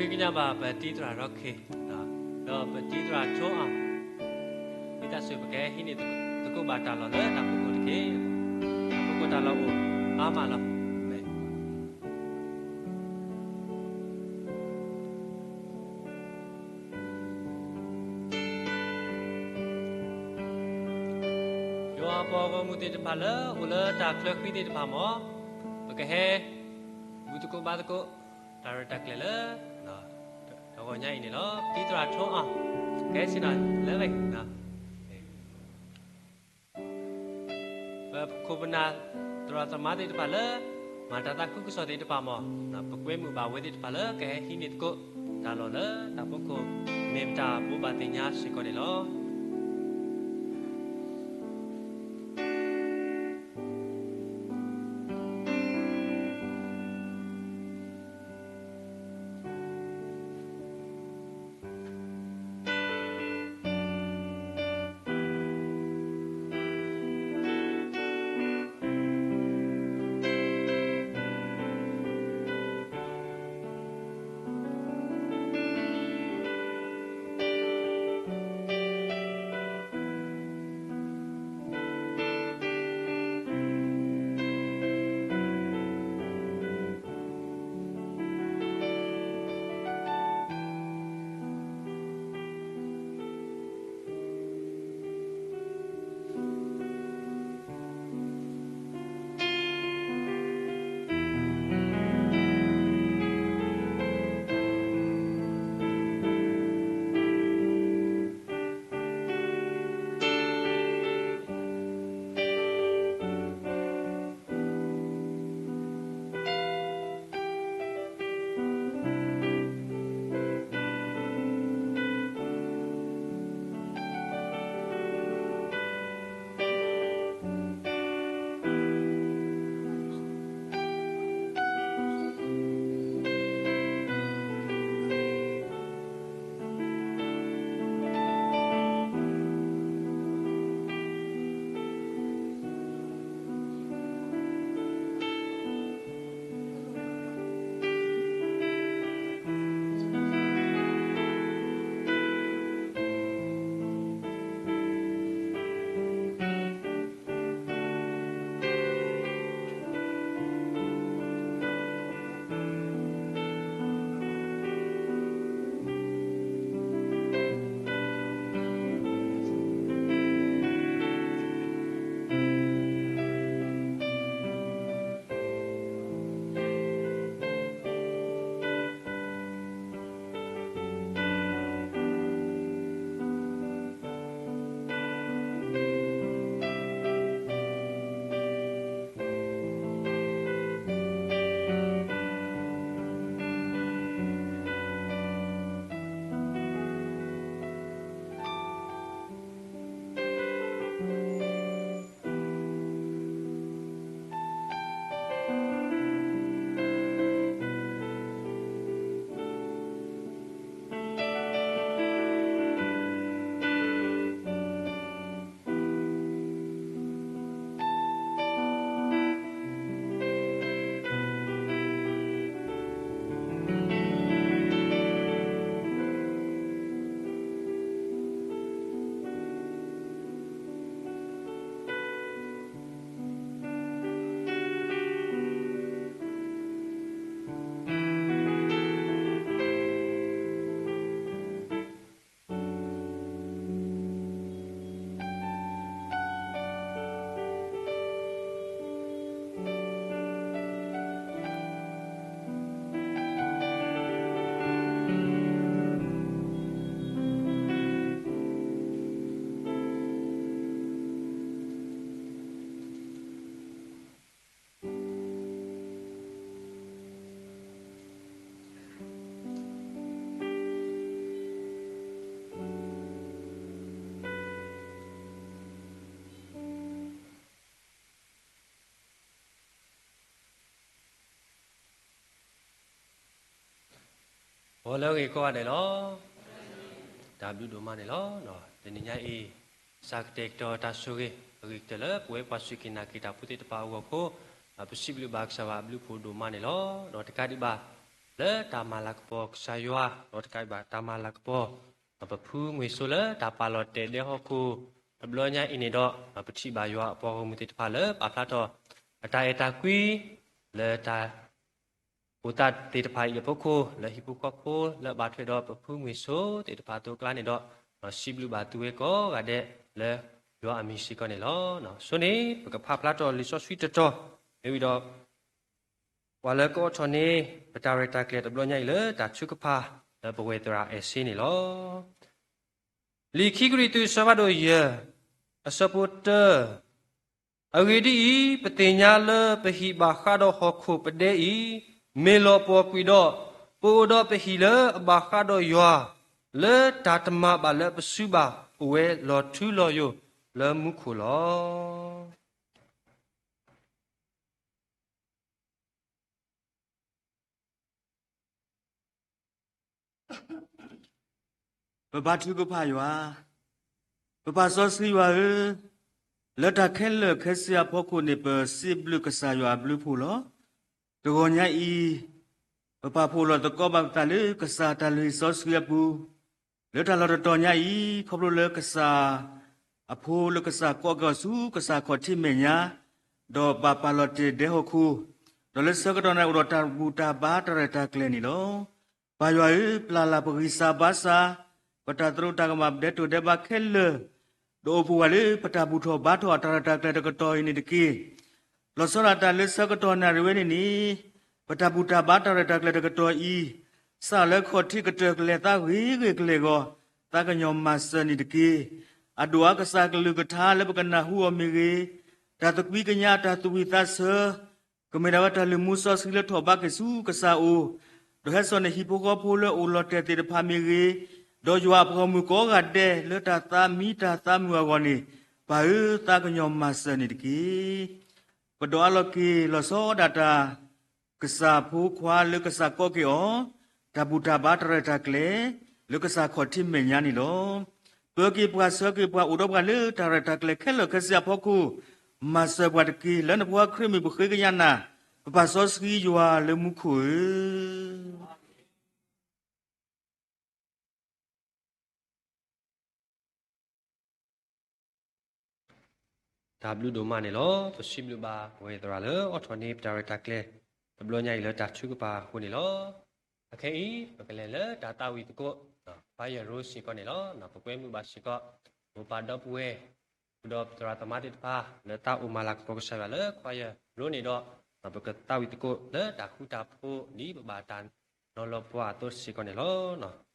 ဃ့ကညးဘၣ်ပတံၤသရၣ်ရီခ့, ဒီးပတံၤသရၣ်ထိအီၤ, ဝံသးစူၤပကဟဲဟံးန့ၢ်သကိးဘၣ်တၢ်လီၢ်လၢတၢ်ဖီခိၣ်တက့ၢ်. တၢ်ဖီခိၣ်တၢ်လီၢ်အိၣ်အါမးလီၤ. ယွၤအပှၤဂီၢ်မုၢ်သ့ၣ်တဖၣ်လၢအိၣ်လၢတၢ်ချၢဃံသ့ၣ်တဖၣ်မ့ၢ် ပကဟဲ ဘူၣ်သကိးဘါသကိး တၢ်ရဲၣ်တၢ်ကျဲၤလၢ တဂီၤညါအံၤန့ၣ်လီၤ. ပတံၤသရၣ်ထိအီၤ ကဟဲဆ့ၣ်နီၤလၢ ပခိၣ်ပနၢ် သရၣ်သမါသ့ၣ်တဖၣ်လၢ မၤတၢ်သးခုကစီၣ်သ့ၣ်တဖၣ်မ့ၢ် ပကွဲမုာ်ဘၣ်ဝဲသ့ၣ်တဖၣ်လၢကဟဲဟံးန့ၢ်သကိးတၢ်လီၢ်လၢတၢ်ဖီခိၣ် မ့ၢ်ပတၢ်ဘိးဘၣ်သ့ၣ်ညါစ့ၢ်ကီးန့ၣ်လီၤ.ဂီၤလၢအဂ့ၤကိးဂၤဒဲးလီၤ. တၢ်ဘျုးဒိၣ်မးန့ၣ်လီၤ. တနံၤညါအံၤ စးကတဲာ်ကတီၤတၢ်ဆိၣ်ဂ့ၤ အဂ့ၤကတၢၢ်လၢပဝဲပှၤစူၢ်က့ၤနာ်က့ၤတၢ်ဖိသ့ၣ်တဖၣ်အဂီၢ်အဃိ, ပစံးဘျုးဘၣ်ကစၢ်ယွၤအဘျုးအဖှိၣ်ဒိၣ်မးန့ၣ်လီၤ. ဒီးတကးဒံးဘၣ် လၢတၢ်မၤလၤကပီၤကစၢ်ယွၤ ဒီးတကးဒံးဘၣ်တၢ်မၤလၤကပီၤ ပဖုမုၢ်စိလၢတၢ်ပာ်လီၤတဲာ်ဒဲဟီၣ်ခိၣ် တဘျီညါအံၤန့ၣ်ဒီး ပထံၣ်ဘၣ်ယွၤအပှၤဂီၢ်မုၢ်သ့ၣ်တဖၣ်လၢပာ်ဖျါထီၣ် အတၢ်အဲၣ်တၢ်ကွံ လၢတၢ် အိၣ်သးသ့ၣ်တဖၣ်အံၤအဖီခိၣ် လၢဟံၣ်ဖိဃီဖိလၢအဘၣ်ထွဲဒီးပဖုမုၢ်စိသ့ၣ်တဖၣ်အသိးအကျါန့ၣ်ဒီး စံးဘျုးဘၣ်သုဝဲကိးဂၤဒဲးလၢယွၤအမံၤစ့ၢ်ကီးန့ၣ်လီၤ. အဆိန့ၣ် ပကဖးဖျါထီၣ်လံာ်စီဆှံတတီၤ မ့ၢ်ဝံၤဒီး ပှၤလၢကအိးထီၣ်န့ၢ် ပတၢ်ရဲၣ်တၢ်ကျဲၤတဘျီညါအံၤလၢတၢ်ထုကဖၣ်လၢပဝဲသရၣ်အဲၣ်စ့န့ၣ်လီၤ. လံာ်ခံကရံၣ်သူး အဆၢဖးဒိၣ်ယဲၢ် အဆၢဖိတၢ အဂ့ၢ်ဒ်အံၤ, ပသ့ၣ်ညါလၢပဟံၣ်ဘၣ်ဃးဒီးဟီၣ်ခိၣ်ပဒဲအံၤ မ့ၢ်လီၤပှီၢ်ကွံာ်ဒီး, ပအိၣ်ဒီးပဟံၣ်လၢအဘၣ်ဃးဒီးယွၤ, လၢတၢ်တမၤဘၣ်လၢအပစုဘၣ် အိၣ်ဝဲလီၤထူလီၤယိာ်လၢမူခိၣ်လီၤ. ပဘါထုကဖၣ်ယွၤ, ပပၢ်စီဆှံယွၤဧၢ, လၢတၢ်ခဲလၢာ်ခဲဆ့အဖီခိၣ်န့ၣ် ပစံးဘျုးကစၢ်ယွၤအဘျုးဖှိၣ်လီၤ. တဂီၤညါအံၤ, ပပာ်ဖှိၣ်လီၤသကိးဘၣ်ပသးလၢကစၢ်တၢ်လုၢ်ဟံၣ်စီဆှံအပူၤ, လၢတၢ်လီၢ်တတီၤညါအံၤ ခီဖျိလၢကစၢ်အဖိလၢကစၢ်ကိးက့ၤအီၤဆူကစၢ်ခီၣ်ထံးမဲာ်ညါ, ဒီးဘၣ်ပာ်လီၤတဲာ်ဒဲဟီၣ်ခိၣ်, ဒီးလၢဆၢကတီၢ်န့ၣ်အိၣ်ဒီးတၢ်ဘူၣ်တၢ်ဘါတၢ်ရဲၣ်တၢ်ကျဲၤန့ၣ်လီၤ. ပၢ်ယွၤဧၢ, ပျၢ်လၢ်ပဂံၢ်စၢ်ဘါစၢ်, ပတၢ်သရူးတၢ်ကမၣ်ပဒဲတိၣ်ဒဲးဘးခဲလၢာ်, ဒီးအိၣ်ဖှိၣ်ဝဲလၢပတၢ်ဘူၣ်ထီၣ်ဘါထီၣ်အတၢ်ရဲၣ်တၢ်ကျဲၤတကတီၢ်အံၤန့ၣ်တက့ၢ်. လီၤဆီဒၣ်တၢ်လၢဆၢကတီၢ်နၣ်ရံၣ်ဝဲန့ၣ်န့ၣ်, ပတၢ်ဘူၣ်တၢ်ဘါတၢ်ရဲၣ်တၢ်ကျဲၤတကတီၢ်အံၤ, စးလၢခီၣ်ထံးကတၢၢ်ကလဲၤသးဂ့ၤဂ့ၤကလဲၤဂီၤ, သးကညီၤမၤစၢၤန့ၣ်တက့ၢ်. အဒိၣ်အါကစၢ်ကလုၢ်ကထါလၢပကနၢ်ဟူအီၤမ့ၢ်ဂ့ၤ, တၢ်သကွံကညးတၢ်သူၣ်ဝံၣ်သးဆၢ ကမ့ၢ်ဒၣ်ဝဲတၢ်လုၢ်မူစီဆှံလၢထီၣ်ဘးက့ၤဆူကစၢ်အအိၣ်, ဒီးဟဲစိာ်န့ၢ်ဟံၣ်ဖိဃီဖိလၢအိၣ်လီၤတဲာ်သ့ၣ်တဖၣ်မ့ၢ်ဂ့ၤ, ဒီးယွၤအပှၤဂီၢ်မုၢ်ကိးဂၤဒဲးလၢတၢ်သးမံတၢ်သးမုာ်အဂီၢ်န့ၣ်, ပၢ်ဧၢ, သးကညီၤမၤစၢၤန့ၣ်တက့ၢ်. ပဒိးအါလီၤက့ၤလီၤဆီဒၣ်တၢ် ကစၢ်ဖိခွါလၢကစၢ်ကိးက့ၤအီၤ, တၢ်ဘူၣ်တၢ်ဘါတၢ်ရဲၣ်တၢ်ကျဲၤ လၢကစၢ်ခီၣ်ထံးမဲာ်ညါန့ၣ်လီၤ. ပၢၤက့ၤပှၤဆှၢက့ၤပှၤအိၣ်ဒီးပှၤလၢတၢ်ရဲၣ်တၢ်ကျဲၤခဲလၢာ်ခဲဆ့အဖီခိၣ်, မၤစၢၤပှၤတက့ၢ်. လၢနဖိခွါခရံာ်မံၤပဃ့ကညးနၤ, ပပၢ်စီဆှံယွၤလၢမူခိၣ်ဧၢ. တၢ်ဘျုးဒိၣ်မးန့ၣ်လီၤ. ပစံးဘျုးဘၣ်ပဝဲသရၣ်လၢအိးထီၣ်န့ၢ်ပတၢ်ရဲၣ်တၢ်ကျဲၤ တဘျီညါအံၤလၢတၢ်ထုကဖၣ်အဃိန့ၣ်လီၤ. အခဲအံၤ ပကလဲၤလၢတၢ်သးဝံၣ်သကိး choir ရိစ့ၢ်ကီးန့ၣ်လီၤ. ပကွဲမုာ်ဘၣ်စ့ၢ်ကီး မိၢ်ပၢ်ဒီပုၢ်ဝဲၢ် ဒီးပသရၣ်သမါသ့ၣ်တဖၣ် လၢသးအိၣ်မၤလၤကပီၤကစၢ်ယွၤလၢ choir ရိန့ၣ်ဒီး ပကသးဝံၣ်သကိးလၢတၢ်ဃူတၢ်ဖိးဒ်ပဘၣ်တၢ်နီၤလီၤပှၤအသိးစ့ၢ်ကီးန့ၣ်လီၤ.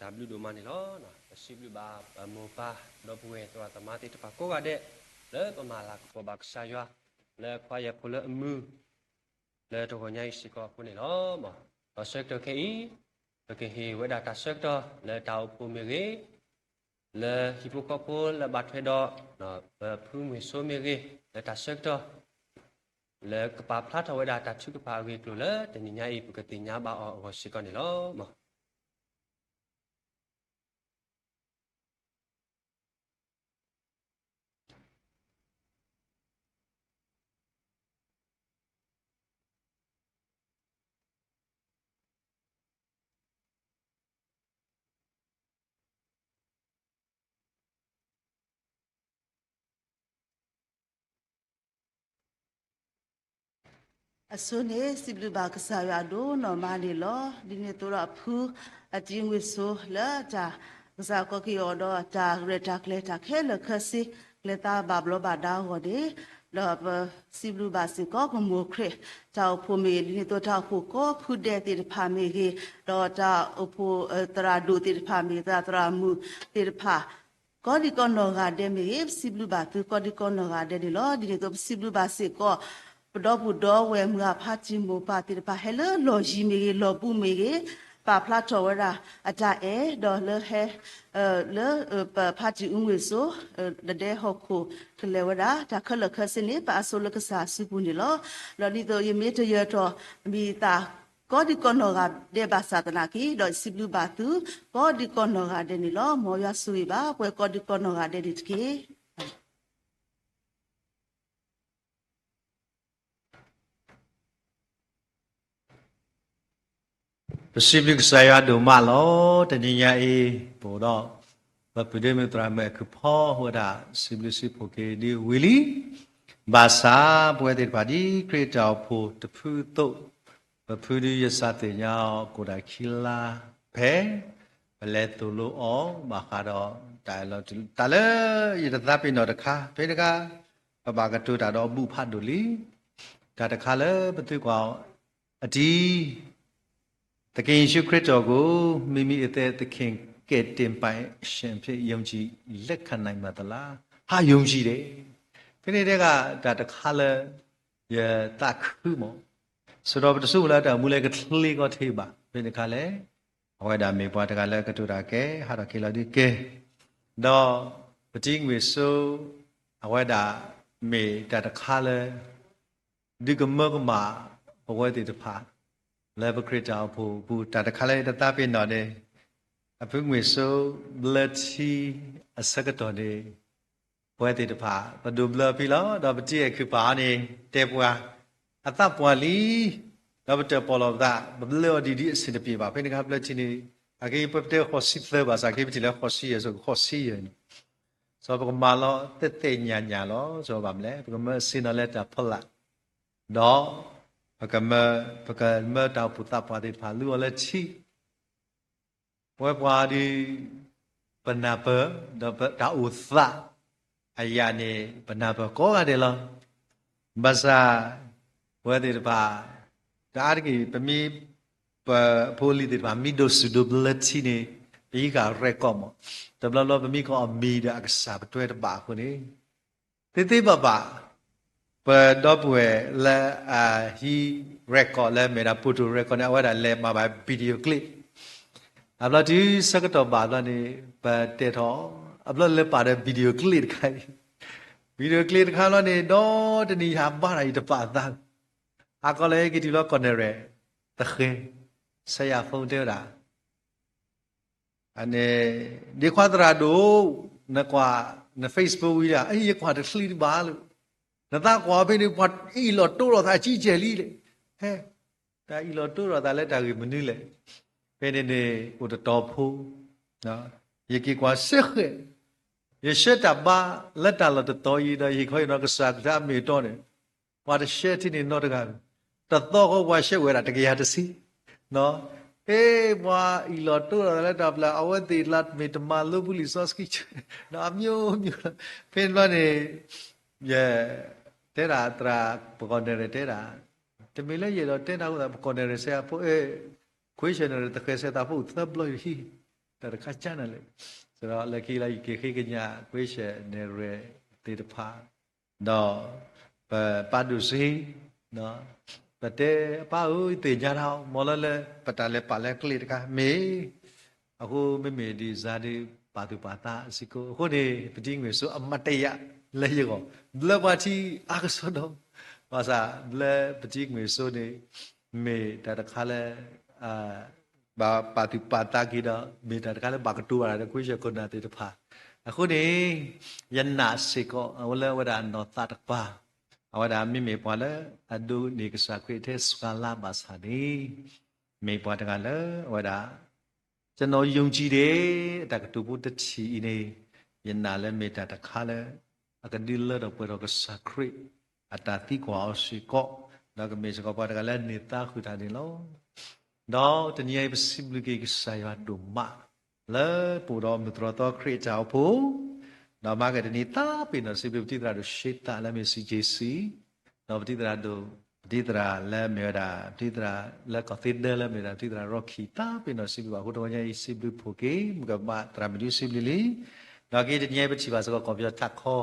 တၢ်ဘျုးဒိၣ်မးန့ၣ်လီၤ. ပစံးဘျုးဘၣ်ပမိၢ်ပၢ် ဒီပုၢ်ဝဲၢ်သရၣ်သမါသ့ၣ်တဖၣ်ကိးဂၤဒဲး လၢပမၤလၤကပီၤဘၣ်ကစၢ်ယွၤ လၢခွါယဲၢ်ဖိလၢအမုာ် လၢတဂီၤညါအံၤစ့ၢ်ကီးအဃိန့ၣ်လီၤ. ဒီးဆၢကတီၢ်ခဲအံၤ ပကဟ့ၣ်ဝဲဒၣ်တၢ်ဆၢကတီၢ်လၢတၢ်အိၣ်ဖှိၣ်မ့ၢ်ဂ့ၤ, လၢဟံၣ်ဖိဃီဖိလၢဘၣ်ထွဲဒီး ပဖုမုၢ်စိမ့ၢ်ဂ့ၤ လၢတၢ်ဆၢကတီၢ် လၢကပာ်ဖျါထီၣ်ဝဲဒၣ်တၢ်ထုကဖၣ်အဂ့ၢ်အကျိၤလၢတနံၤညါအံၤ ပကသ့ၣ်ညါဘၣ်အီၤအဂီၢ်စ့ၢ်ကီးန့ၣ်လီၤ. အဆိန့ၣ် စံးဘျုးဘၣ်ကစၢ်ယွၤအဒိၣ်နီၢ်မးန့ၣ်လီၤ. ဒ်န့ၣ်အသိးဒီးအဖု အတံၤမုၢ်စိလၢတၢ်ကစၢ်ကီက့ၤအီၤဒီးတၢ်ရဲၣ်တၢ်ကျဲၤတၢ်ခဲလၢာ်ခဲဆ့ ကျဲၤသးဘၣ်ဘျီးဘၣ်ဒါအဂီၢ်န့ၣ်, ဒီးပစံးဘျုးဘၣ်စ့ၢ်ကီးပမိၢ်ခရံာ် တၢ်အိၣ်ဖှိၣ်မ့ၢ်ဂ့ၤ ဒ်န့ၣ်အသိးတၢ်အိၣ်ဖှိၣ်ကိးဖုဒဲးသ့ၣ်တဖၣ်မ့ၢ်ဂ့ၤ, ဒီးတၢ်အိၣ်ဖှိၣ်သရၣ်ဒိၣ်သ့ၣ်တဖၣ်မ့ၢ်ဂ့ၤ သရၣ်သရၣ်မုၣ်သ့ၣ်တဖၣ် ကိးဒံကိးနီၢ်ဂၤဒဲးမ့ၢ်ဂ့ၤ ပစံးဘျုးဘၣ်သုကိးဒံကိးနီၢ်ဂၤဒဲးန့ၣ်လီၤ. ဒ်န့ၣ်အသိးပစံးဘျုးဘၣ်စ့ၢ်ကီး ပဒီပုၢ်ဒီဝဲၢ်မုၢ်ဂၢ်ဖါတံၢ်မိၢ်ပၢ်သ့ၣ်တဖၣ် ဟဲလၢလီၢ်ယံၤမ့ၢ်ဂ့ၤ လီၢ်ဘူးမ့ၢ်ဂ့ၤ ပာ်ဖျါထီၣ်ဝဲဒၣ်အတၢ်အဲၣ် ဒီးလၢဟဲ လၢပဖါတံၢ်အူမုၢ်စိ ဒဒဲဟီၣ်ခိၣ်ကလဲၤဝဲဒၣ် တၢ်ခဲလၢာ်ခဲဆ့န့ၣ် ပအစိလၢကစၢ်အစုပူၤန့ၣ်လီၤ. ဒီးဒ်သိးယမ့ၢ်တယၢၤထီၣ် မံၤသး ကိးဒံကိးနီၢ်ဂၤဒဲးဘၣ်ဆၣ်သနာ်က့ ဒီးစံးဘျုးဘၣ်သု ကိးဒံကိးနီၢ်ဂၤဒဲးန့ၣ်လီၤ. မ်ယွၤဆိၣ်ဂ့ၤဘၣ် ပှၤကိးဒံကိးနီၢ်ဂၤဒဲးန့ၣ်တက့ၢ်. ပစံးဘျုးကစၢ်ယွၤဒိၣ်မးလီၤ. တနံၤညါအံၤ ပအိၣ်ဒီး ပပုၢ်ဒ့မုၣ်သရၣ်မုၣ်အကုၢ်ဖီဝဲဒၣ် စံးဘျုးစံးဖှိၣ်က့ၤဒ်ဝံၤလံ. ဘၣ်ဆၣ် ပဝဲသ့ၣ်တဖၣ်ဒ်ခရံာ်တၢ်အိၣ်ဖှိၣ်တဖုအသိး ပဖုဒုးယစၢ်သ့ၣ်ညါအီၤ ကိၣ်တၢ်ခံလါဖဲ ပလဲၤသိၣ်လိအီၤ ဘၣ်ဃးဒီးတၢ်အၢၣ်လီၤ တၢ်လၢယတသးပ့ၤနီၣ်တခါ ဖဲတခါ ပဘၣ်ကတိၤတၢ်ဒီးဘူၣ်ဖးဒိၣ်လံ. တၢ်တခါလၢပသုကွၢ်အီၤ အတံၤ သခင်ယေရှုခရစ်တော်ကို မိမိအသက်သခင် ကယ်တင်ပိုင်ရှင်အဖြစ် ယုံကြည်လက်ခံနိုင်ပါသလား? ဟာ ယုံကြည်တယ်. ဖဲန့ၣ်တဲဂၤ တၢ်တခါလၢ ယသးခုမး စဒီးပတဆိကမိၣ်လၢတၢ်အိၣ်မူလၢကချ့ကီထဲဘၣ်. ဖဲန့ၣ်တခါလဲၣ် အဝဲဒၣ်မ့ၢ်ပှၤတဂၤလၢကတိၤတၢ်ကဲ ဟးထီၣ်က့ၤလီၤဒုးကဲ ဒီးပတံၤမုၢ်စိ အဝဲဒၣ်မ့ၢ်တၢ်တခါလၢ ဒုးကမၢကမၣ်ပဝဲသ့ၣ်တဖၣ် လၢပခရံာ်တၢ်အိၣ်ဖှိၣ်အပူၤ တၢ်တခါလၢယတသးပ့ၤနီၣ်န့ၣ် အဖုမုၢ်စိ ဘျၢထံအဆၢကတီၢ်န့ၣ် ပဝဲသ့ၣ်တဖၣ် ပဒိးဘျၢဖဲလီၤ ဒီးပတံၤအဲၣ်ခုၣ်ပာ်အီၤန့ၣ် တဲပှၤ အသးပှၢ်လံ ဒီးပတၢၣ်ပီၣ်လီၤပသး ပဘျၢအီၤဒ်ဒ်အဆင်တပြေဘၣ်. ဖဲန့ၣ်တခါဘျၢထံန့ၣ် အက့ပတဲဃိးဆံသၢဘၣ်ဆၣ် က့ပထံၣ်လၢဃိးဆံယဲၢ်ဆိ ဃိးဆံယဲၢ်န့ၣ် စီၤပကမၤလီၤသ့ၣ်သ့ၣ်ညါညါလီၤ. စီၤဘၣ်မလဲၣ် ပကမၢဆ့ၣ်နီၤလၢတၢ်ဖီလာ် ဒီး ပကမၢ ပကမၢတၢ်အိၣ်ဖှိၣ်သးပှၢ်သ့ၣ်တဖၣ် လူအီၤလၢထံ ပဝဲပှၤဒီး ပနၢ်ပၢၢ် ဒီးတၢ်အိၣ်သး အယၤန့ၣ် ပနၢ်ပၢၢ်ကိးဂၤဒဲးလီၤ. ဘၣ်ဆၣ် ပဝဲသ့ၣ်တဖၣ် တအါတက့ၢ် ပမ့ၢ် ပဖိအလံၤသ့ၣ်တဖၣ် မ့ၢ်ဒိးစူၣ်ဒိးဘျၢထံန့ၣ် ပဟံးဃာ် record မး တဘျီဘျီပမ့ၢ်ကအီၣ်မံၤဒီးအကစၢ်ပတွဲတဘၣ်အဃိန့ၣ် သ့သ့ဘၣ်ဘၣ် ပဒီပုၢ်ဝဲၢ်လၢအဟံး record လၢမ့ၢ်ဒၣ် photo record န့ၣ် အဝဲဒၣ်လဲၤမၤဘၣ် video clip အဘျီတုၤဆၢကတီၢ်ဘၣ်ဘျီန့ၣ် ပတဲထီၣ် အဘျီလၢပာ်ဒီး video clip တခါအံၤ video clip တခါဘျီန့ၣ် ဒီတနံၤယဟးဘါတၢ်ယတပာ်အသး ဟးကီးလၢက့ၤတုၤလီၤ ကီၢ်နဲၣ်ရဲၣ် သဃဲ ဆဲးယၤဖိတဲဝဲဒၣ် န့ၣ် ဒ့ခွါသရၣ်ဒိၣ် နကွၢ် န Facebook ဝံၤဒၣ် ယကွၢ်တချံတဘၣ်လၢ နသးကွၢ်ဖဲန့ၣ် ပှၤအ့ၣ်လိာ်တိလိာ်သးကံကဲၢ်လံလဲၣ် ဟဲ တၢ်အ့ၣ်လိာ်တိလိာ်သးလၢတၢ်ဂ့ၢ်မနုၤလဲၣ် ဖဲန့ၣ်န့ၣ် အိၣ်တတီၤဖိ ယက့ၤကွၢ်စ့ဃဲၣ် ယဆှၢတၢ်ဘါလၢတၢ်လီၢ်တတီၤအံၤဒီး ယဟ့ၣ်ခီဟ့ၣ်နီၤကစၢ်ကလုၢ်အမ့ၢ်အတီန့ၣ် ပှၤတဆှၢထံန့ၣ်နီတဂၤ တသီဃီပှၤဆှၢဝဲဒၣ်တကယၤတဆံ အ့ ပှၤအ့ၣ်လိာ်တိလိာ်သးလၢတၢ်ဘျၢ အဝဲသ့ၣ်လၢမ့ၢ်တမၤလိပူၤလံာ်စီဆှံ အမျိုးမျိုး ဖဲန့ၣ်ဘျီန့ၣ် ယ တဲဒၣ်သရၣ် ပကီၢ်နဲၣ်ရဲၣ်တဲဒၣ် တမ့ၢ်လၢယအဲၣ်ဒိးတဲနၤအဃိသတး ပကီၢ်နဲၣ်ရဲၣ်ဆဲးဖိ ခွ့ဆၢၣ်နဲၣ်ရဲၣ် သဃဲးဆဲးသးဖိသၢဘျီအံၤဟံၣ် တၢ်တခါကနၣ်လဲၣ်, ဒီးလၢခံလၢယက့ၤဃ့ကညး question နဲၣ်ရဲၣ်သ့ၣ်တဖၣ်, ဒီးပပာ်ဒိၣ်စ့, ပတဲအပၢ်ဧၢ ယသ့ၣ်ညါတၢ် မ်လၢလၢ ပတၢ်လဲၤပာ်လၢကျဲတခါ မ့ၢ် အဃိမ့မ့ၢ်ဒ်စါဒီး ပာ်သူၣ်ပာ်သးစ့ၢ်ကီး အဃိန့ၣ် ပတံၤမ့ၢ်စိအမတယလၢယဂီၢ် ဘျၢပှၤထံအါကစီဒီ, ဘၣ်ဆၣ် ဘျၢပတံၤမ့ၢ်စိန့ၣ် မ့ၢ်တၢ်တခါလၢ ဘၣ်ပာ်သူၣ်ပာ်သးက့ၤဒီး မ့ၢ်တၢ်တခါလၢဘၣ်ကတိၤဘၣ်ဒီး question ခိၣ်နၢ်သ့ၣ်တဖၣ်, အဃိန့ၣ် ယနာ်စ့ၢ်ကီး အဝဲလၢအဝဲဒၣ်နီၢ်သးတကပၤ, အဝဲဒၣ်မ့မ့ၢ်ပှၤလၢအဒိးန့ၢ်ကစၢ်ခရံာ်ထဲစှၤလါဘၣ်ဆၣ်န့ၣ် မ့ၢ်ပှၤတဂၤလၢအဝဲဒၣ် ကျွန်တော်ယုံကြည်တယ် အတၢ်ကတိၤဖိတထံၣ်အံၤန့ၣ် ယနာ်လၢမ့ၢ်တၢ်တခါလၢ အကဒုးလၢထီၣ်ပှဲၤထီၣ်ကစၢ်ခရံာ် အတၢ်သံကွၢ်အီၤစ့ၢ်ကီး, ဒီးကမ့ၢ်စ့ၢ်ကီးပှၤတဂၤလၢန့ၢ်သါဃုာ်တၢ်န့ၣ်လီၤ. ဒီးတနံၤအံၤပစံးဘျုးက့ၤကစၢ်ယွၤဒိၣ်မး လၢပအိၣ်ဒီးမုၢ်တြီၢ်သီခရံာ်အတၢ်အိၣ်ဖှိၣ်, ဒီးမၤက့ၤတနံၤသးပ့ၤနီၣ်စံးဘျုးပတံၤသရၣ်ဒိၣ်ရှ့သးလၢမ့ၢ် စီက့စံ, ဒီးပတံၤသရၣ်ဒိၣ် ပတံၤသရၣ်လၢမ့ၢ်ဝဲဒၣ် ပတံၤသရၣ်လၢကီၢ်သ့ဒၢလၢမ့ၢ်ဝဲဒၣ် ပတံၤသရၣ်ရီၣ်ခံ သးပ့ၤနီၣ်စံးဘျုးဘၣ်အဃိ တဂီၤညါအံၤ စံးဘျုးဖှိၣ်က့ၤ မုၢ်ကဘၣ်သရၣ်မုၣ်ဒုးစံးဘျုးလံ. ဒီးက့ၤတနံၤအံၤပထံၣ်ဘၣ်စ့ၢ်ကီး ကီၢ်ပယီၤထးခီ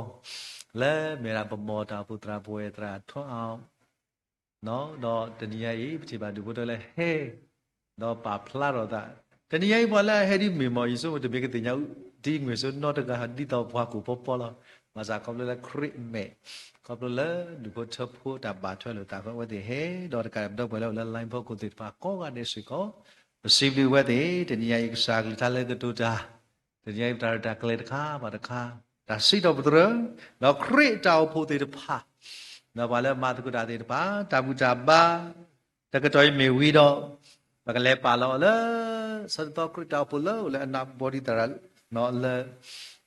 လၢမ့ၢ်ဝဲဒၣ် ဗန်းမော် တၢ်အိၣ်ဖှိၣ်သရၣ်ပဝဲၢ်သရၣ်ထွန်းအောင် ဒီးတနံၤညါအံၤ ပထံၣ်ဘၣ်ဒူၣ်ဖိထၢဖိလၢဟဲ ဒီးပာ်ဖျါထီၣ်သး, တနံၤညါအံၤပှၤလၢအဟဲဒ်မ့ၢ်မီၢ်ယံၤစိမ့ၢ်တမ့ၢ်ကသ့ၣ်ညါ တံၤမ့ၢ်စိနီတဂၤ ဒ်သိးပှၤကူၣ်ဖီဖီလီၤ. ဘၣ်ဆၣ်ခီဖျိလၢခရံာ်မဲာ်, ခီဖျိလၢဒူၣ်ဖိထၢဖိတၢ်ဘၣ်ထွဲလိာ်သးဃီ အဝဲသ့ၣ်ဟဲ ဒီးတကးဒံးပဒီပုၢ်ဝဲၢ်လၢအိၣ်လၢ line ဖီခိၣ်သ့ၣ်တဖၣ်ကိးဂၤဒဲးစ့ၢ်ကီး, ပစံးဘျုးဝဲသ့ၣ် တနံၤညါအံၤ ကစၢ်အကလုၢ်ကထါလၢကတိၤတၢ် တနံၤအံၤပတၢ်ရဲၣ်တၢ်ကျဲၤတခါဘၣ်တခါ, တၢ်စံးထီၣ်ပတြၢၤ, ဒီးခရံာ်အတၢ်အိၣ်ဖှိၣ်သ့ၣ်တဖၣ်, ဒီးပှၤလၢအမၤသကိးတၢ်သ့ၣ်တဖၣ် တၢ်ဘူၣ်တၢ်ဘါ, တကတီၢ်အံၤမ့ၢ်ဝံၤဒီး ပကလဲၤပာ်လီၤအီၤလၢ ဆၢတသီခရံာ်တၢ်အိၣ်ဖှိၣ်လၢအိၣ်လၢအနးဘီဒံသရၣ် လၢ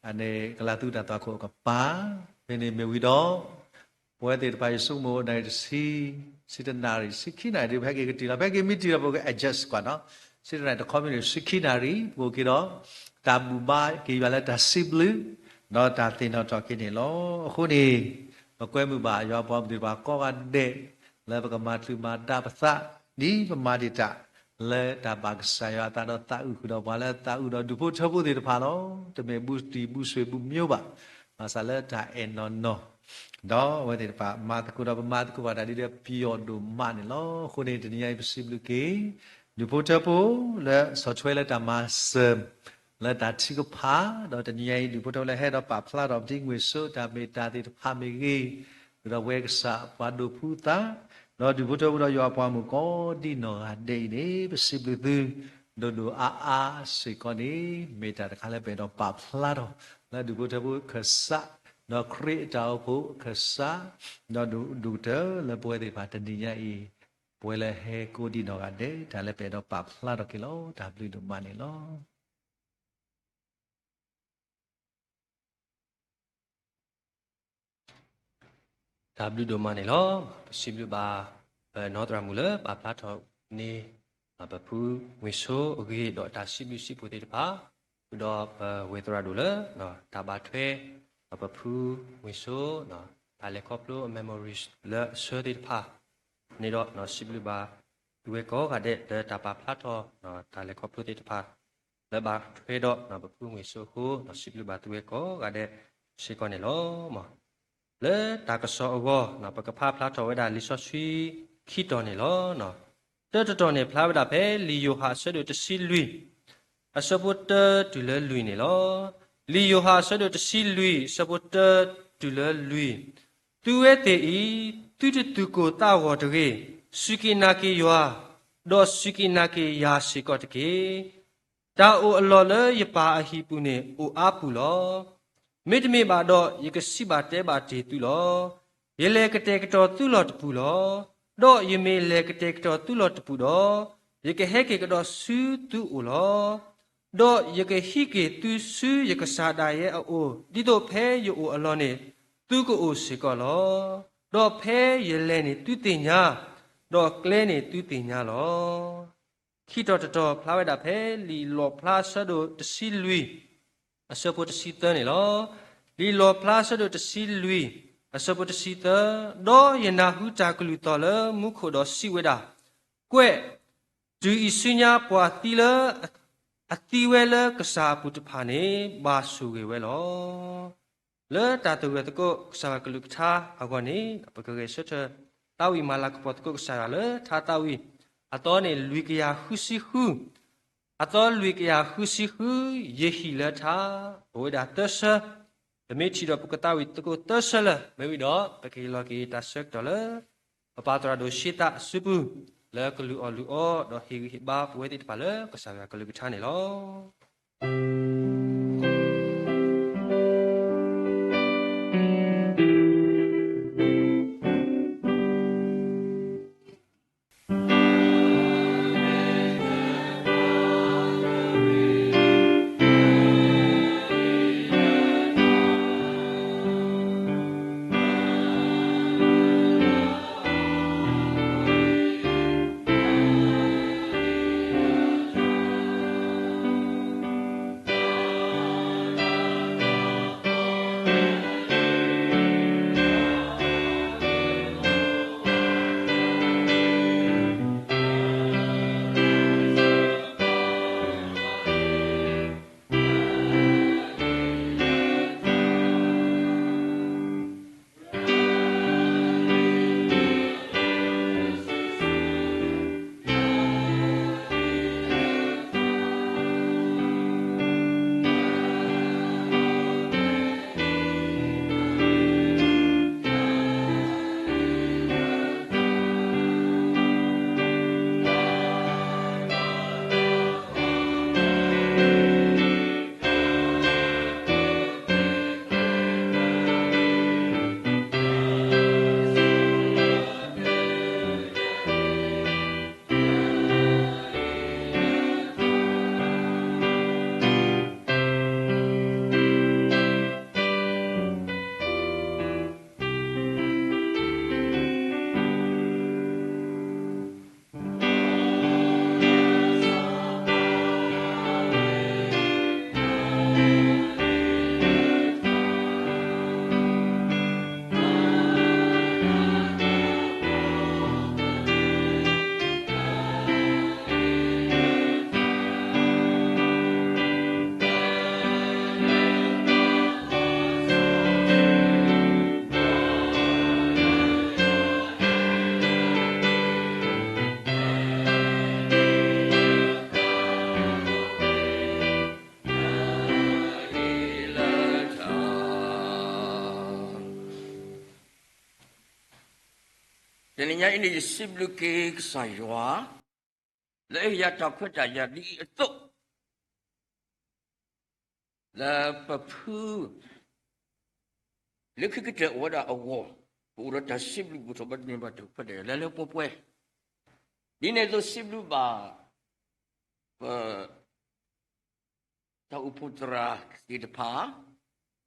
အန့ၣ် ကလၤသူတၢ်သွၣ်ခိၣ်အကပၤ, ဖဲန့ၣ်မ့ၢ်ဝံၤဒီး ပဝဲသ့ၣ်တဖၣ်အံၤ ဆိကမိၣ်နၣ်ရံၣ်တဆံ, ဆံတနၣ်ရံၣ် ဆံခံနၣ်ရံၣ် ပဟဲက့ၤကတံၢ်လီၤ. ပဟဲက့ၤမ့ၢ်တံၢ်လီၤ ပက adjust ကွၢ်နီၤ, ဆံတနၣ်ရံၣ်တခီမ့ၢ်န့ၣ် ဆံခံနၣ်ရံၣ် ပကအိၣ်က့ၤဒီး တၢ်ဘူၣ်ဘါက့ၤယွၤလၢတၢ်စံးဘျုး ဒီးတၢ်သ့ၣ်နီၣ်ထီၣ်က့ၤန့ၣ်လီၤ. အဃိန့ၣ် ပကွဲမုာ်ဘၣ်ယွၤပှၤမုၢ်သ့ၣ်တဖၣ်ကိးဂၤဒဲး လၢပကမၤချုးမၤဒါပသး ဒ်ပမၤဒံးတၢ် လၢတၢ်ဘၣ်ကစၢ်ယွၤအသးဒီး သးအုးဃုာ်ဒီးပှၤလၢသးအုးဒီးဒူၣ်ဖိထၢဖိသ့ၣ်တဖၣ်လီၤ. တမ့ၢ်ဘူၣ်တံၢ်ဘူၣ်ဆွ့ၣ်ဘူၣ်မၠိဘၣ်, ဘၣ်ဆၣ်လၢတၢ်အဲၣ်နီၢ်နီၢ်, ဒီးအဝဲသ့ၣ်တဖၣ်မၤသကိးဒီး ပမၤသကိးဘၣ်တၢ်ဒ်ဒီးပယီၤဒိၣ်မးန့ၣ်လီၤ. အဃိန့ၣ် တနံၤညါအံၤပစံးဘျုးက့ၤ ဒူၣ်ဖိထၢဖိလၢဆီၣ်ထွဲလၢတၢ်မၤစၢၤ လၢတၢ်ထုကဖၣ်, ဒီးတနံၤညါအံၤ ဒူၣ်ဖိထၢဖိလၢဟဲဒီးပာ်ဖျါထီၣ် ပတံၤမ့ၢ်စိ တၢ်မ့ၢ်တၢ်သ့ၣ်တဖၣ်မ့ၢ်ဂ့ၤ, ဃုာ်ဒီးပဝဲကစၢ်ပှၤဒိးဖှူသး, ဒီးဒူၣ်ဖိထၢဖိဒီးယွၤအပှၤမုၣ်ကိးဒံနီၢ်ဂၤဒဲးအံၤန့ၣ် ပစံးဘျုးသု ဒိၣ်ဒိၣ်အါအါစ့ၢ်ကီးန့ၣ် မ့ၢ်တၢ်တခါလၢပအဲၣ်ဒိးပာ်ဖျါထီၣ် လၢဒူၣ်ဖိထၢဖိခၢၣ်စး, ဒီးခရံာ်အတၢ်အိၣ်ဖှိၣ်ခၢၣ်စး, ဒီးဒိၣ်ဒိၣ်ကတၢၢ်လၢပဝဲသ့ၣ်တဖၣ်တနံၤညါအံၤ ပဝဲလၢဟဲကိးဒံနီၢ်ဂၤဒဲး တၢ်လၢပအဲၣ်ဒိးပာ်ဖျါထီၣ်က့ၤလီၤ. တၢ်ဘျုးဒိၣ်မးန့ၣ်လီၤ. တၢ်ဘျုးဒိၣ်မးန့ၣ်လီၤ. ပစံးဘျုးဘၣ် ပနီၢ်သရၣ်မုၣ်လၢပာ်ဖျါထီၣ်န့ၢ် ပဖုဝ့ၢ်စိအဂ့ၢ်ဒီးတၢ်စံးဘျုးစံးဖှိၣ်သ့ၣ်တဖၣ်, ဃုာ်ဒီးပဝဲၢ်သရၣ်ဒိၣ်လၢ တၢ်ဘၣ်ထွဲ ပဖုဝ့ၢ်စိ တၢ်လဲၤခီဖျိအ memories လၢအဆၢသ့ၣ်တဖၣ်န့ၣ်ဒီး စံးဘျုးဘၣ်သုဝဲကိးဂၤဒဲးလၢတၢ်ပာ်ဖျါထီၣ် တၢ်လဲၤခီဖျိသ့ၣ်တဖၣ် လၢဘၣ်ထွဲဒီးပဖုဝ့ၢ်စိအဃိ စံးဘျုးဘၣ်သုဝဲကိးဂၤဒဲးစ့ၢ်ကီးန့ၣ်လီၤ. လၢတၢ်ကစီၣ်အဂီၢ် ပကဖးဖျါထီၣ်ဝဲဒၣ်လံာ်စီဆှံခံတီၤန့ၣ်လီၤ. တၢတတီၤန့ၣ်ဖျါဝဲဒၣ်ဖဲလံာ်ယိၤဟၣ်အဆၢဒိၣ်တဆံလွံၢ် အဆၢဖိတၢတုၤလၢလွံၢ်န့ၣ်လီၤ. လံာ်ယိၤဟၣ်အဆၢဒိၣ်တဆံလွံၢ် အဆၢဖိတၢတုၤလၢလွံၢ်, သုဝဲသ့ၣ်အံၤ သုတသူၣ်ကိၢ်သးဂီၤတဂ့ၤ, စူၢ်က့ၤနာ်က့ၤယွၤ, ဒီးစူၢ်က့ၤနာ်က့ၤယၤစ့ၢ်ကီးတက့ၢ်. တၢ်အိၣ်အလီၢ်လၢယပၢ်အဟံၣ်ပူၤန့ၣ် အိၣ်အါပူၤလီၤ. မ့တမ့ၢ်ဘၣ်ဒီး ယကစံးဘၣ်တဲဘၣ်တ့ၢ်သုလီၤ. ယလဲၤကတဲာ်ကတီၤသုလီၢ်တပူၤလီၤ. ဒီးယမ့ၢ်လဲၤကတဲာ်ကတီၤသုလီၢ်တပူၤဒီး, ယကဟဲက့ၤကဒီးဆူသုအိၣ်လီၤ. ဒီးယကဟံးက့ၤသုဆူယကစၢ်ဒၣ်ယဲအအိၣ်, ဒ်သိးဖဲယအိၣ်အလီၢ်န့ၣ် သုကအိၣ်စ့ၢ်ကီးလီၤ. ဒီးဖဲယလဲၤန့ၣ်သုသ့ၣ်ညါ, ဒီးကျဲန့ၣ်သုသ့ၣ်ညါလီၤ. ခံတီၤတတီၤဖျါဝဲဒၣ်ဖဲလံာ်လီၣ်ဖျါအဆၢဒိၣ်တဆံလွံၢ် အဆၢဖိတဆံသၢန့ၣ်လီၤ. လံာ်လီၣ်ဖျါအဆၢဒိၣ်တဆံလွံၢ် အဆၢဖိတဆံသၢ, ဒီးယနၢ်ဟူတၢ်ကလုၢ်သီၣ်လၢမူခိၣ်ဒီးစံးဝဲဒၣ်, ကွဲး, တုၤအံၤဆူညါပှၤသံလၢ အသံဝဲလၢကစၢ်အပူၤတဖၣ်န့ၣ် ဘၣ်ဆိၣ်ဂ့ၤဝဲလီၤ. လၢတၢ်သဂၢၢ်သကိးကစၢ်ယွၤကလုၢ်ကထါအဂီၢ်န့ၣ် ပကဂဲၤဆၢထၢၣ်သးဝံၣ်မၤလၤကပီၤသကိးကစၢ်ယွၤလၢထါသးဝံၣ် အသီန့ၣ်လွံၢ်ကယၤဃုဆံဃု, အသီလွံၢ်ကယၤဃုဆံဃု, ယဟံၣ်လၢထါ, ပဝဲဒၣ်သၢဆၢ, ပမ့ၢ်ထံၣ်ဒီးပကသးဝံၣ်သကိးသၢဆၢလၢ မ့ၢ်ဝံၤဒီး ပကဟ့ၣ်လီၤက့ၤတၢ်ဆၢကတီၢ်လၢ ပပၢ်သရၣ်ဒိၣ်ရှ့သးအစုပူၤ လၢကလုၢ်အီၣ်လုၢ်အီ ဒီးဟ့ၣ်ဂံၢ်ဟ့ၣ်ဘါပဝဲသ့ၣ်တဖၣ်လၢကစၢ်ယွၤကလုၢ်ကထါန့ၣ်လီၤ. တနံၤညါအံၤန့ၣ် ယစံးဘျုးက့ၤကစၢ်ယွၤ လၢအဟ့ၣ်ယၤတၢ်ခွဲးတၢ်ယာ်ဒ်အံၤအသိး လၢပဖု လၢခံကတၢၢ်အိၣ်ဝဲဒၣ်အဂီၢ် ပအိၣ်ဒီးတၢ်စံးဘျုးဘၣ်ထီၣ်ဘၣ်န့ၢ်ဘၣ်တၢ်ခွဲးတၢ်ယာ် လၢလၢပှဲၤပှဲၤ, ဒ်န့ၣ်အသိးစံးဘျုးဘၣ် ပ တၢ်အိၣ်ဖှိၣ်သရၣ်သ့ၣ်တဖၣ်,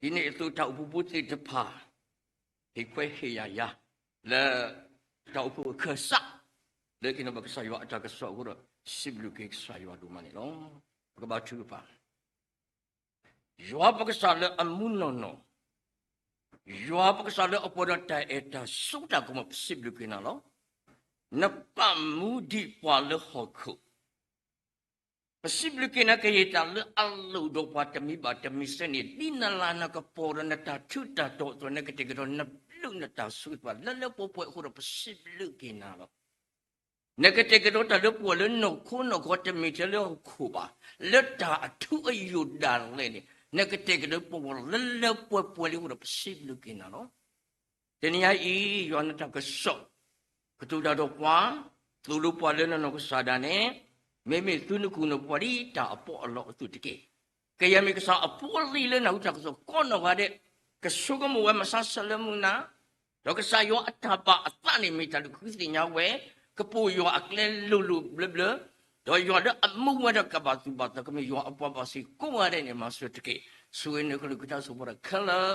ဒ်န့ၣ်အသိးတၢ်အိၣ်ဖှိၣ်ဖိသ့ၣ်တဖၣ် ဟ့ၣ်ခွဲးဟ့ၣ်ယာ်ယၤ လၢတၢ်အိၣ်ဖှိၣ်အခၢၣ်စး လၢက့ၤနီၣ်ဘၣ်ကစၢ်ယွၤအတၢ်ကစီၣ်အဃိဒီး စံးဘျုးက့ၤကစၢ်ယွၤဒိၣ်မးန့ၣ်လီၤ. ပကဘါထုကဖၣ်, ယွၤပကစၢ်လၢအမူနီၢ်နီၢ်, ယွၤပကစၢ်လၢအပှဲၤဒီးတၢ်အဲၣ်တၢ်ဆိးတၢ်ကမီၤ ပစံးဘျုးက့ၤနၤလီၤ. နပာ်မူဒံးပှၤလၢဟီၣ်ခိၣ် ပစံးဘျုးက့ၤနၤကယဲၢ်တၢ်လၢအလိၣ်ဒီးပှၤတမံၤဘၣ်တမံၤစဲန့ၣ် ဒ်နလၤနကပီၤဒီးနတၢ်ထူးတၢ်တီၤအသိး နကတဲာ်ကတီၤနဘျုးနတၢ်ဆိးက့ၤပှၤ လၢလၢပှဲၤပှဲၤအဃိဒီး ပစံးဘျုးက့ၤနၤလီၤ. နကတဲာ်ကတီၤတၢ်လၢပှၤလၢနီၢ်ခိနီၢ်ခီ တမ့ၢ်ထဲလၢဟီၣ်ခိၣ်ဘၣ်, လၢတၢ်အထူအယိာ်ဒၣ်လဲာ်န့ၣ် နကတဲာ်ကတီၤပှၤလၢလၢပှဲၤပှဲၤလံအဃိဒီး ပစံးဘျုးက့ၤနၤလီၤ. တနံၤညါအံၤ ယွၤနတၢ်ကစီၣ် ကတိၤတၢ်ဒီးပှၤ, သိၣ်လိပှၤလၢနနီၢ်ကစၢ်ဒၣ်နဲ, မ့မ့ၢ်သုနကူၣ်နပှၤဒ်တၢ်အပီးအလီအသိးတက့ၢ်. ကယဲၢ်မ့ၢ်ကစၢ်အဖိအလံၤလၢနၢ်ဟူတၢ်ကစီၣ်ကိးနီၢ်ဂၤဒဲး, ကဆိကမိၣ်ဝဲမဆါဆၢလၢမုၢ်နၤ, ဒီးကစၢ်ယွၤအတၢ်ဘၣ်အသးန့ၣ်မ့ၢ်တၢ်လုၢ်ဃုသ့ၣ်ညါဝဲ, ကပိာ်ယွၤအကျဲလိၤလိၤဘျၢဘျၢ, ဒီးယွၤလၢအမူဝဲဒီးကဘၣ်သူၣ်ဘၣ်သး ကမ့ၢ်ယွၤအပှၤဘၣ်ဆ့ကိးဂၤဒဲးန့ၣ် မၤစၢၤတက့ၢ်. ဆိၣ်ဂ့ၤနကလုၢ်ကထါဆိၣ်ပှၤဒီးခဲလၢာ်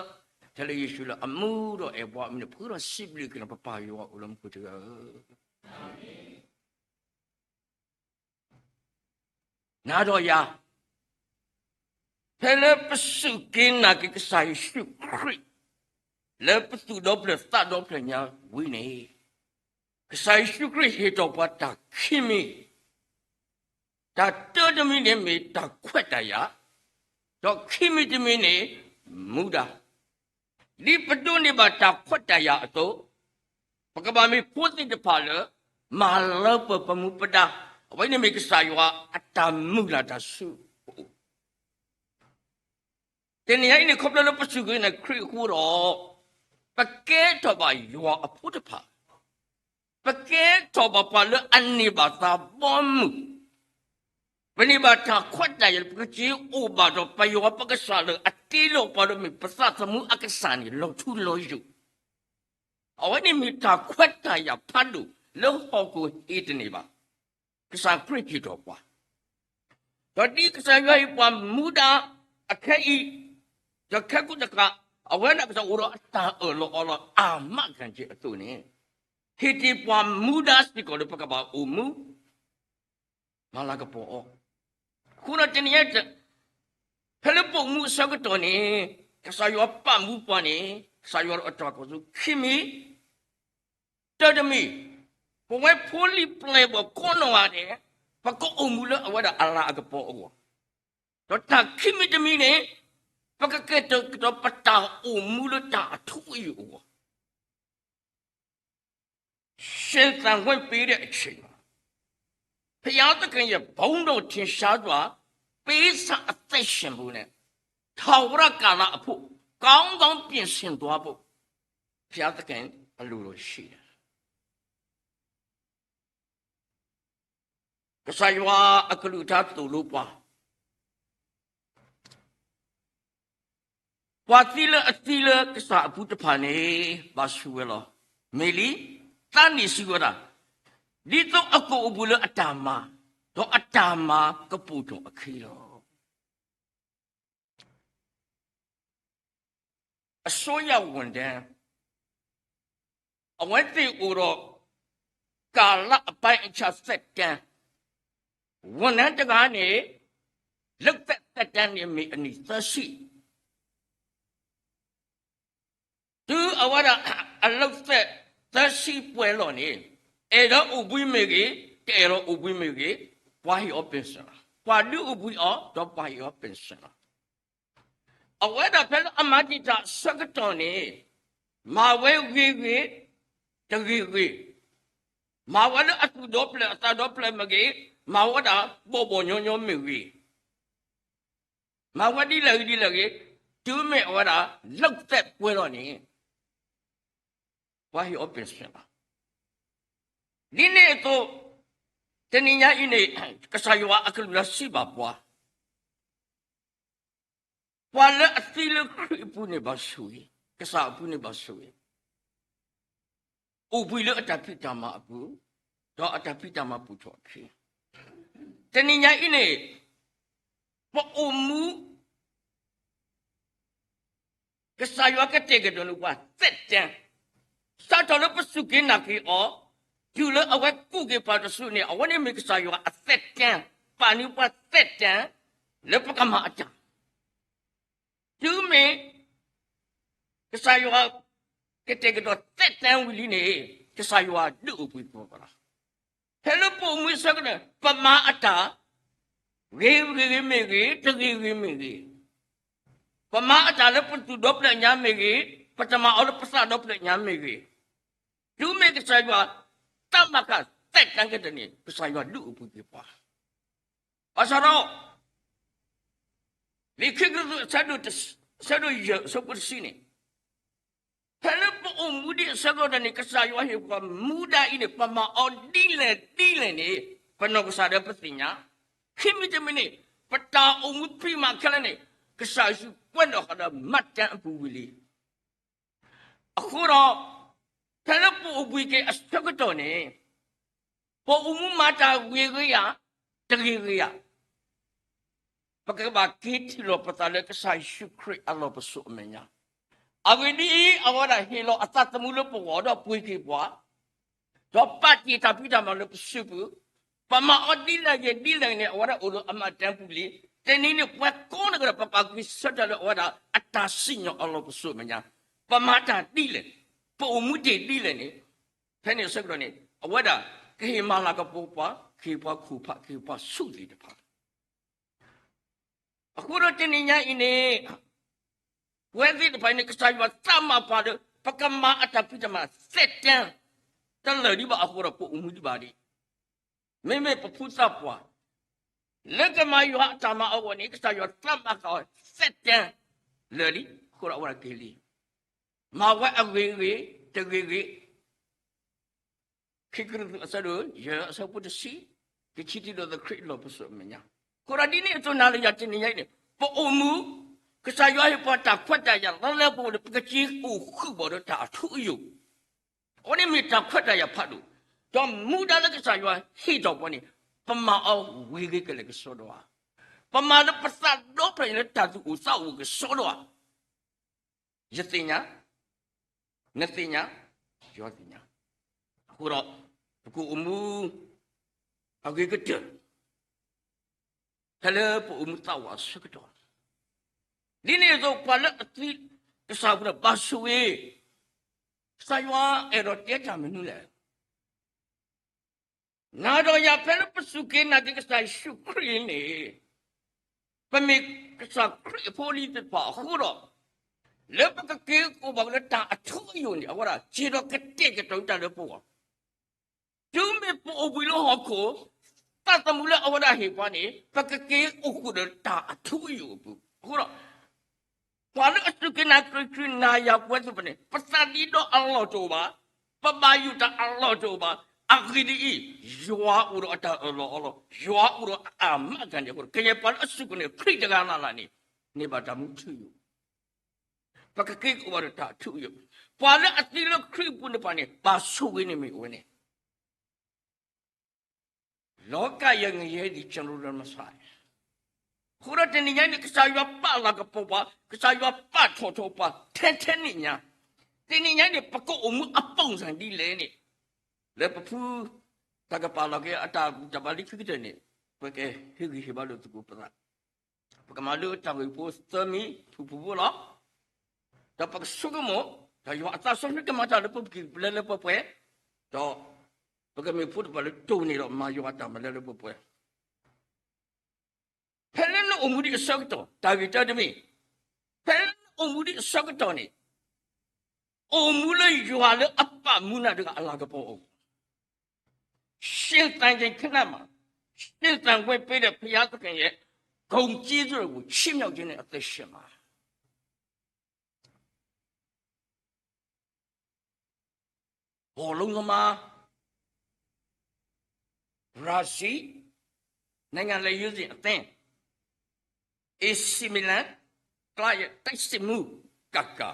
ထဲလၢယ့ၣ်ၡူးလၢအမူဒီးအဲၣ်ပှၤအမံၤန့ၣ် ပဃုထီၣ်စံးဘျုးက့ၤနၤ ပပၢ်ယွၤအိၣ်လၢမူခိၣ်တဂၤဧၢ. နၤဒီးယၤ, ဖဲလၢပစူၢ်က့ၤနာ်က့ၤကစၢ်ယ့ၣ်ၡူးခရံာ် လၢပသူၣ်ဒီဖျၢၣ်သးဒီဖျၢၣ်ညါဝံၤန့ၣ်, ကစၢ်ယ့ၣ်ၡူးခရံာ်ဟ့ၣ်ထီၣ်ပှၤတၢ်ခံမံၤ တၢ်တၢတမံၤန့ၣ်မ့ၢ်တၢ်ခွဲးတၢ်ယာ်, ဒီးခံမံၤတမံၤန့ၣ် မူဒါ. ဒ်ပဒိးန့ၢ်ဘၣ်တၢ်ခွဲးတၢ်ယာ်အသိး, ပကဘၣ်မ့ၢ်ဖိသ့ၣ်တဖၣ်လၢ မၤလၢပှဲၤပမူပဒါ, အဝဲန့ၣ်မ့ၢ်ကစၢ်ယွၤအတၢ်မုၢ်လၢ်တၢ်ဆူအအိၣ် တနံၤညါအံၤန့ၣ် ခီဖျိလၢပစူၢ်က့ၤနာ်က့ၤခရံာ်အဃိဒီး, ပကဲထီၣ်ဘၣ်ယွၤအဖိတဖၣ်, ပကဲထီၣ်ဘၣ်ပှၤလၢအန့ၢ်ဘၣ်သးဘီမုၢ်, ပန့ၢ်ဘၣ်တၢ်ခွဲးတၢ်ယာ်လၢပကစ့အိၣ်ဘၣ်ဒီးပယွၤပကစၢ်လၢအတ့လီၤပှၤလၢမ့ၢ်ပသးသမူအကစၢ်န့ၣ် လီၤထူလီၤယိာ်, အဝဲန့ၣ်မ့ၢ်တၢ်ခွဲးတၢ်ယာ်ဖးဒိၣ်လၢဟီၣ်ခိၣ်ဟ့ၣ်တန့ၢ်ဘၣ်. ကစၢ်ခရံာ်ဟ့ၣ်ထီၣ်ပှၤ, ဒီးဒ်ကစၢ်ယွၤဟ့ၣ်ပှၤမူဒါအခဲအံၤ, ဒီးခဲကိာ်တကး, အဝဲဒၣ်ကစၢ်အိၣ်ဒီးအတၢ်အၢၣ်လီၤအီလီၤအါမးကစ့အသိးန့ၣ်, ဟ့ၣ်တ့ၢ်ပှၤမူဒါစ့ၢ်ကီးလၢပကဘၣ်အိၣ်မူ မၤလၤကပီၤအီၤ. အဃိဒီးတနံၤညါ, ဖဲလၢပအိၣ်မူအဆၢကတီၢ်န့ၣ်, ကစၢ်ယွၤပာ်မူပှၤန့ၣ်, ကစၢ်ယွၤအတၢ်ကွၢ်စိခံမံၤ, တၢတမံၤ, ပဝဲဖိလံၤပျဲၢ်ဘီၣ်ကိးနီၢ်ဂၤဒဲး, ပကအိၣ်မူလၢအဝဲဒၣ်အလၤအကပီၤအဂီၢ်, ဒီးတၢ်ခံမံၤတမံၤန့ၣ်, ပကကဲထီၣ်ကဒီးပတၢ်အိၣ်မူလၢတၢ်အထူအယိာ်အဂီၢ် ရှင်သန်ခွင့်ပေးတဲ့အချိန်မှာ ဘုရားသခင်ရဲ့ဘုန်းတော်ထင်ရှားစွာ ပေးဆပ်အသက်ရှင်ဖို့နဲ့ ထာဝရကာလအဖို့ ကောင်းကောင်းပြင်ဆင်သွားဖို့ ဘုရားသခင်အလိုတော်ရှိတယ်. ကစၢ်ယွၤအကလုၢ်ကထါသိၣ်လိပှၤ, ပှၤသံလၢအသံလၢကစၢ်အပူၤတဖၣ်န့ၣ် ဘၣ်ဆိၣ်ဝဲလီၤ. မ့ၢ်လံ, သးန့ၣ်စံးဝဲဒၣ်, ဒ်သိးအကအိၣ်ဘှံးလၢအတၢ်မၤ, ဒီးအတၢ်မၤကပိာ်ထီၣ်အခံလီၤ. အစိုးရဝန်ထမ်း, အဝဲသ့ၣ်အိၣ်ဒီး ကာလအပိုင်းအခြားသက်တမ်း, ဝန်ထမ်းတဂၤန့ၣ် လုပ်သက်သက်တမ်းန့ၣ်မ့ၢ်အနံၣ်သၢဆံ, တုၤအဝဲဒၣ်အလုပ်သက်သၢဆံပှဲၤလီၤန့ၣ်, အဲၣ်ဒိးအိၣ်ဘှံးမ့ၢ်ဂ့ၤ, တအဲၣ်ဒိးအိၣ်ဘှံးမ့ၢ်ဂ့ၤ, ပှၤဟ့ၣ်အီၤပ့ၣ်စၢၣ်လီၤ. ပှၤဒုးအိၣ်ဘှံးအီၤ ဒီးပှၤဟ့ၣ်အီၤပ့ၣ်စၢၣ်လီၤ. အဝဲဒၣ်ဖဲလၢအမၤတံာ်တာ်အဆၢကတီၢ်န့ၣ်, မၤဝဲဂ့ၤဂ့ၤ, တဂ့ၤဂ့ၤ, မၤဝဲလၢအသူၣ်ဒီဖျၢၣ်အသးဒီဖျၢၣ်မ့ၢ်ဂ့ၤ, မၤဝဲဒၣ်ဘီၣ်ဘီၣ်ညီညီမ့ၢ်ဂ့ၤ, မၤဝဲဒ်လဲၣ်ဂ့ၤဒ်လဲၣ်ဂ့ၤ, တုၤမ့ၢ်အဝဲဒၣ်လုပ်သက်ပှဲၤလီၤန့ၣ်, ပှၤဟ့ၣ်အီၤပ့ၣ်စၢၣ်လီၤ. ဒ်န့ၣ်အသိး, တနံၤညါအံၤန့ၣ်, ကစၢ်ယွၤအကလုၢ်ကထါစံးဘၣ်ပှၤ, ပှၤလၢအသံလၢခရံာ်အပူၤန့ၣ်ဘၣ်ဆိၣ်ဂ့ၤ, ကစၢ်အပူၤန့ၣ်ဘၣ်ဆိၣ်ဂ့ၤ, အိၣ်ဘှံးလၢအတၢ်ဖံးတၢ်မၤအပူၤ, ဒီးအတၢ်ဖံးတၢ်မၤပိာ်ထီၣ်အခံ. တနံၤညါအံၤန့ၣ်, ပအိၣ်မူ ကစၢ်ယွၤကတဲာ်ကတီၤန့ၢ်ပှၤသက်တမ်း, စးထီၣ်လၢပစူၢ်က့ၤနာ်က့ၤအီၤ, တုၤလၢအဝဲကူၣ်က့ၤပှၤတစုန့ၣ်, အဝဲန့ၣ်မ့ၢ်ကစၢ်ယွၤအသက်တမ်း, ပာ်န့ၢ်ပှၤသက်တမ်း, လၢပကမၤအတၢ် တုၤမ့ၢ် ကစၢ်ယွၤ ကတဲာ်ကတီၤသက်တမ်းဝံၤလံန့ၣ်, ကစၢ်ယွၤဒုးအိၣ်ဘှံးပှၤလီၤ. ဖဲလၢပအိၣ်မူအဆၢကတီၢ်န့ၣ် ပမၤအတၢ် ဂ့ၤဂ့ၤမ့ၢ်ဂ့ၤ, တဂ့ၤဂ့ၤမ့ၢ်ဂ့ၤ, ပမၤအတၢ်လၢပသူၣ်ဒီဖျၢၣ်ညါမ့ၢ်ဂ့ၤ, ပတမၤအီၤလၢပသးဒီဖျၢၣ်ညါမ့ၢ်ဂ့ၤ, တုၤမ့ၢ်ကစၢ်ယွၤ တၢ်မၤက သက်တမ်းကတၢၢ်န့ၣ် ကစၢ်ယွၤဒုးအိၣ်ဘှံးက့ၤပှၤ. ဘၣ်ဆၣ်ဒီး လံာ်ခံကရံၣ်သူး အဆၢဒိၣ်ယဲၢ် အဆၢဖိတဆံန့ၣ်, ဖဲလၢပအိၣ်မူဒံးအဆၢကတီၢ်န့ၣ် ကစၢ်ယွၤဟ့ၣ်ပှၤမူဒါအံၤန့ၣ် ပမၤအီၤဒ်လဲၣ်ဒ်လဲၣ်န့ၣ် ပနီၢ်ကစၢ်ဒၣ်ပသ့ၣ်ညါ, ခံမံၤတမံၤန့ၣ် ပတၢ်အိၣ်မူဖံးမၤခဲလၢာ်န့ၣ် ကစၢ်ယ့ၣ်ၡူးကွဲးထီၣ်ဃာ်ဒီးမှတ်တမ်းအပူၤဝံၤလံ. အဃိဒီး ဖဲလၢပအိၣ်ဘှံးက့ၤအဆၢကတီၢ်န့ၣ် ပအိၣ်မူမၤတၢ်ဂ့ၤဂ့ၤဧါ, တဂ့ၤဂ့ၤဧါ, ပကဘၣ်က့ၤထံၣ်လီၤပသးလၢကစၢ်ယ့ၣ်ၡူးခရံာ်အလီၢ်ပစိာ်အမဲာ်ညါ, အဂ့ၢ်ဒ်အံၤ, အဝဲဒၣ်ဟ့ၣ်လီၤအသးသမူလၢပဂီၢ်ဒီးပှ့ၤက့ၤပှၤ, ဒီးပာ်တ့ၢ်တၢ်ဖံးတၢ်မၤလၢပစုပူၤ, ပမၤအီၤဒ်လဲၣ်ဂ့ၤဒ်လဲၣ်ဂ့ၤန့ၣ် အဝဲဒၣ်အိၣ်လၢအမှတ်တမ်းပူၤလံ. တနံၤန့ၣ် ပှၤကိးဂၤဒဲး ပဘၣ်က့ၤဆၢထၢၣ်လၢအဝဲဒၣ်အတၢ်စံၣ်ညီၣ်အလီၢ်ပစိာ်အမဲာ်ညါ, ပမၤတၢ်ဒ်လဲၣ်, ပအိၣ်မူတ့ၢ်ဒ်လဲၣ်န့ၣ်, ဖဲန့ၣ်အဆၢကတီၢ်န့ၣ် အဝဲဒၣ် ကဟ့ၣ်မၤလၤကပီၤပှၤ, ကဟ့ၣ်ပှၤခိၣ်ဖး, ကဟ့ၣ်ပှၤဆူၣ်သ့ၣ်တဖၣ်. အဃိဒီးတနံၤညါအံၤန့ၣ် ပဝဲသ့ၣ်တဖၣ်န့ၣ် ကစၢ်ယွၤသးမၤပှၤဒီး ပကမၤအတၢ်ဖံးတၢ်မၤ သက်တမ်း တလၢာ်ဒံးဘၣ်အဃိဒီး ပအိၣ်မူဒံးဘၣ်ဒံး. မ့မ့ၢ်ပဖိသၣ်ပှၢ် လၢကမၤယွၤအတၢ်မၤအဂီၢ်န့ၣ် ကစၢ်ယွၤသးမၤဃာ်အီၤ သက်တမ်း လၢာ်လံအဃိဒီး အဝဲဒၣ်က့ၤလံ. မၤဝဲအဂ့ၤဂ့ၤ တဂ့ၤဂ့ၤ ခံကရံၣ်သူး အဆၢဒိၣ်ယဲၢ် အဆၢဖိတဆံ, ကဆံးထံဒီးသခရံာ်လီၢ်ပစိာ်အမဲာ်ညါ. အဃိဒီးဒ်န့ၣ်အသိး နၤဒီးယၤတနံၤညါအံၤန့ၣ် ပအိၣ်မူ ကစၢ်ယွၤဟ့ၣ်ပှၤတၢ်ခွဲးတၢ်ယာ်လၢလၢပှဲၤပှဲၤန့ၣ် ပကက့ၤအိၣ်ဃုာ်ဘၣ်ဒီးတၢ်အထူအယိာ်. အဝဲန့ၣ်မ့ၢ်တၢ်ခွဲးတၢ်ယာ်ဖးဒိၣ်, ဒီးမူဒါလၢကစၢ်ယွၤဟ့ၣ်ထီၣ်ပှၤန့ၣ် ပမၤအီၤဝံၤဂ့ၤကလဲာ်ကစီဒီဧါ. ပမၤလၢပသးဒီဖျၢၣ်န့ၣ်လၢတၢ်သူၣ်အိၣ်သးအိၣ်ကစီဒီဧါ. ယသ့ၣ်ညါ, နသ့ၣ်ညါ, ယွၤသ့ၣ်ညါ. အဃိဒီး ပကအိၣ်မူ အဂ့ၤကတၢၢ် ဖဲလၢပအိၣ်မူသးဝးအဆၢကတီၢ်, ဒ်န့ၣ်အသိး ပှၤလၢအသံကစၢ်အပူၤန့ၣ် ဘၣ်ဆိၣ်ဂ့ၤ, ကစၢ်ယွၤအဲၣ်ဒိးတဲတၢ်မနုၤလဲၣ်. နၤဒီးယၤဖဲလၢပစူၢ်က့ၤနာ်က့ၤကစၢ်ယ့ၣ်ၡူးခရံာ်န့ၣ် ပမ့ၢ်ကစၢ်ခရံာ်အဖိအလံၤသ့ၣ်တဖၣ်အဃိဒီး လၢပကက့ၤအိၣ်ဘၣ်လၢတၢ်အထူအယိာ်န့ၣ် အဝဲဒၣ်က့ၤဒီးကတဲာ်ကတီၤတၢ်လၢပဂီၢ် တုၤမ့ၢ်ပအိၣ်ဘှံးလၢဟီၣ်ခိၣ်, သးသမူလၢအဝဲဒၣ်ဟ့ၣ်ပှၤန့ၣ် ပကက့ၤအိၣ်ဃုာ်ဒီးတၢ်အထူအယိာ်အပူၤ. အဃိဒီး ပှၤလၢအစူၢ်က့ၤနာ်က့ၤခရံာ်နၤယၤပဝဲသ့ၣ်တဖၣ်န့ၣ် ပသးဒ့ဒီအလီၢ်တအိၣ်ဘၣ်, ပဘၣ်ယိၣ်တၢ်အလီၢ်တအိၣ်ဘၣ်. အဂ့ၢ်ဒ်အံၤ, ယွၤအိၣ်ဒီးအတၢ်အၢၣ်လီၤအီလီၤ, ယွၤအိၣ်ဒီးအတၢ်မၤကန့ၣ်အဃိဒီး ကယဲၢ်ပှၤလၢအစူၢ်က့ၤနာ်က့ၤခရံာ်တဂၤလၢ်လၢ်န့ၣ် န့ၢ်ဘၣ်တၢ်မူထူယိာ် ပကက့ၤအိၣ်ဘၣ်ဒီးတၢ်ထူအယိာ်. ပှၤလၢအသံလၢခရံာ်အပူၤန့ၣ်တဖၣ်န့ၣ် ဘၣ်ဆိၣ်ဂ့ၤန့ၣ်မ့ၢ်အဝဲန့ၣ် လောကရဲ့ငရဲသည်ကျွန်တော်တို့မဆိုင်. အဃိဒီးတနံၤညါန့ၣ် ကစၢ်ယွၤပာ်လၤကပီၤပှၤ, ကစၢ်ယွၤပာ်ထီၣ်ထီပှၤထဲထဲန့ၣ်ညါ, တနံၤညါန့ၣ် ပကအိၣ်မူအပူၤစ့ၢ်ဒ်လဲၣ်န့ၣ် လၢပဖု တၢ်ကပာ်လီၤက့ၤအတၢ်ဘူၣ်တၢ်ဘါလၢခံကတၢၢ်န့ၣ် ပကဟ့ၣ်ဂံၢ်ဟ့ၣ်ဘါလိာ်သကိးပသး ပကမၤလိတၢ်ဂ့ၢ်ဖိသၢမံၤ ဖုၣ်ဖုၣ်ဖိလီၤ. ဒီးပကဆိကမိၣ် ဒီးယွၤအသးစီဆှံကမၤတၢ်လၢပပကံၢ်ပလဲလၢပှဲၤပှဲၤ, ဒီးပကမ့ၢ်ဖိတဖၣ်လၢတိၢ်န့ၢ်ဒီးမၤယွၤအတၢ်မၤလၢလၢပှဲၤပှဲၤ ဖဲလၢနအိၣ်မူဒံးအဆၢကတီၢ် တၢ်ဂ့ၢ်တၢတမံၤ, ဖဲလၢနအိၣ်မူဒံးအဆၢကတီၢ်န့ၣ် အိၣ်မူလၢယွၤလၢအပာ်မူနၤတဂၤအလၤကပီၤအဂီၢ်, ရှင်သန်ချိန်ခဏမှာ ရှင်သန်ခွင့်ပေးတဲ့ဘုရားသခင်ရဲ့ ဂုဏ်ကျေးဇူးတော်ကိုချီးမြှောက်ခြင်းနဲ့အသက်ရှင်ပါ. ဘောလုံးသမား ဘရာဇီး နိုင်ငံလက်ရွေးစင်အသင်း AC Milan ကလပ်ရဲ့တိုက်စစ်မှူး ကာကာ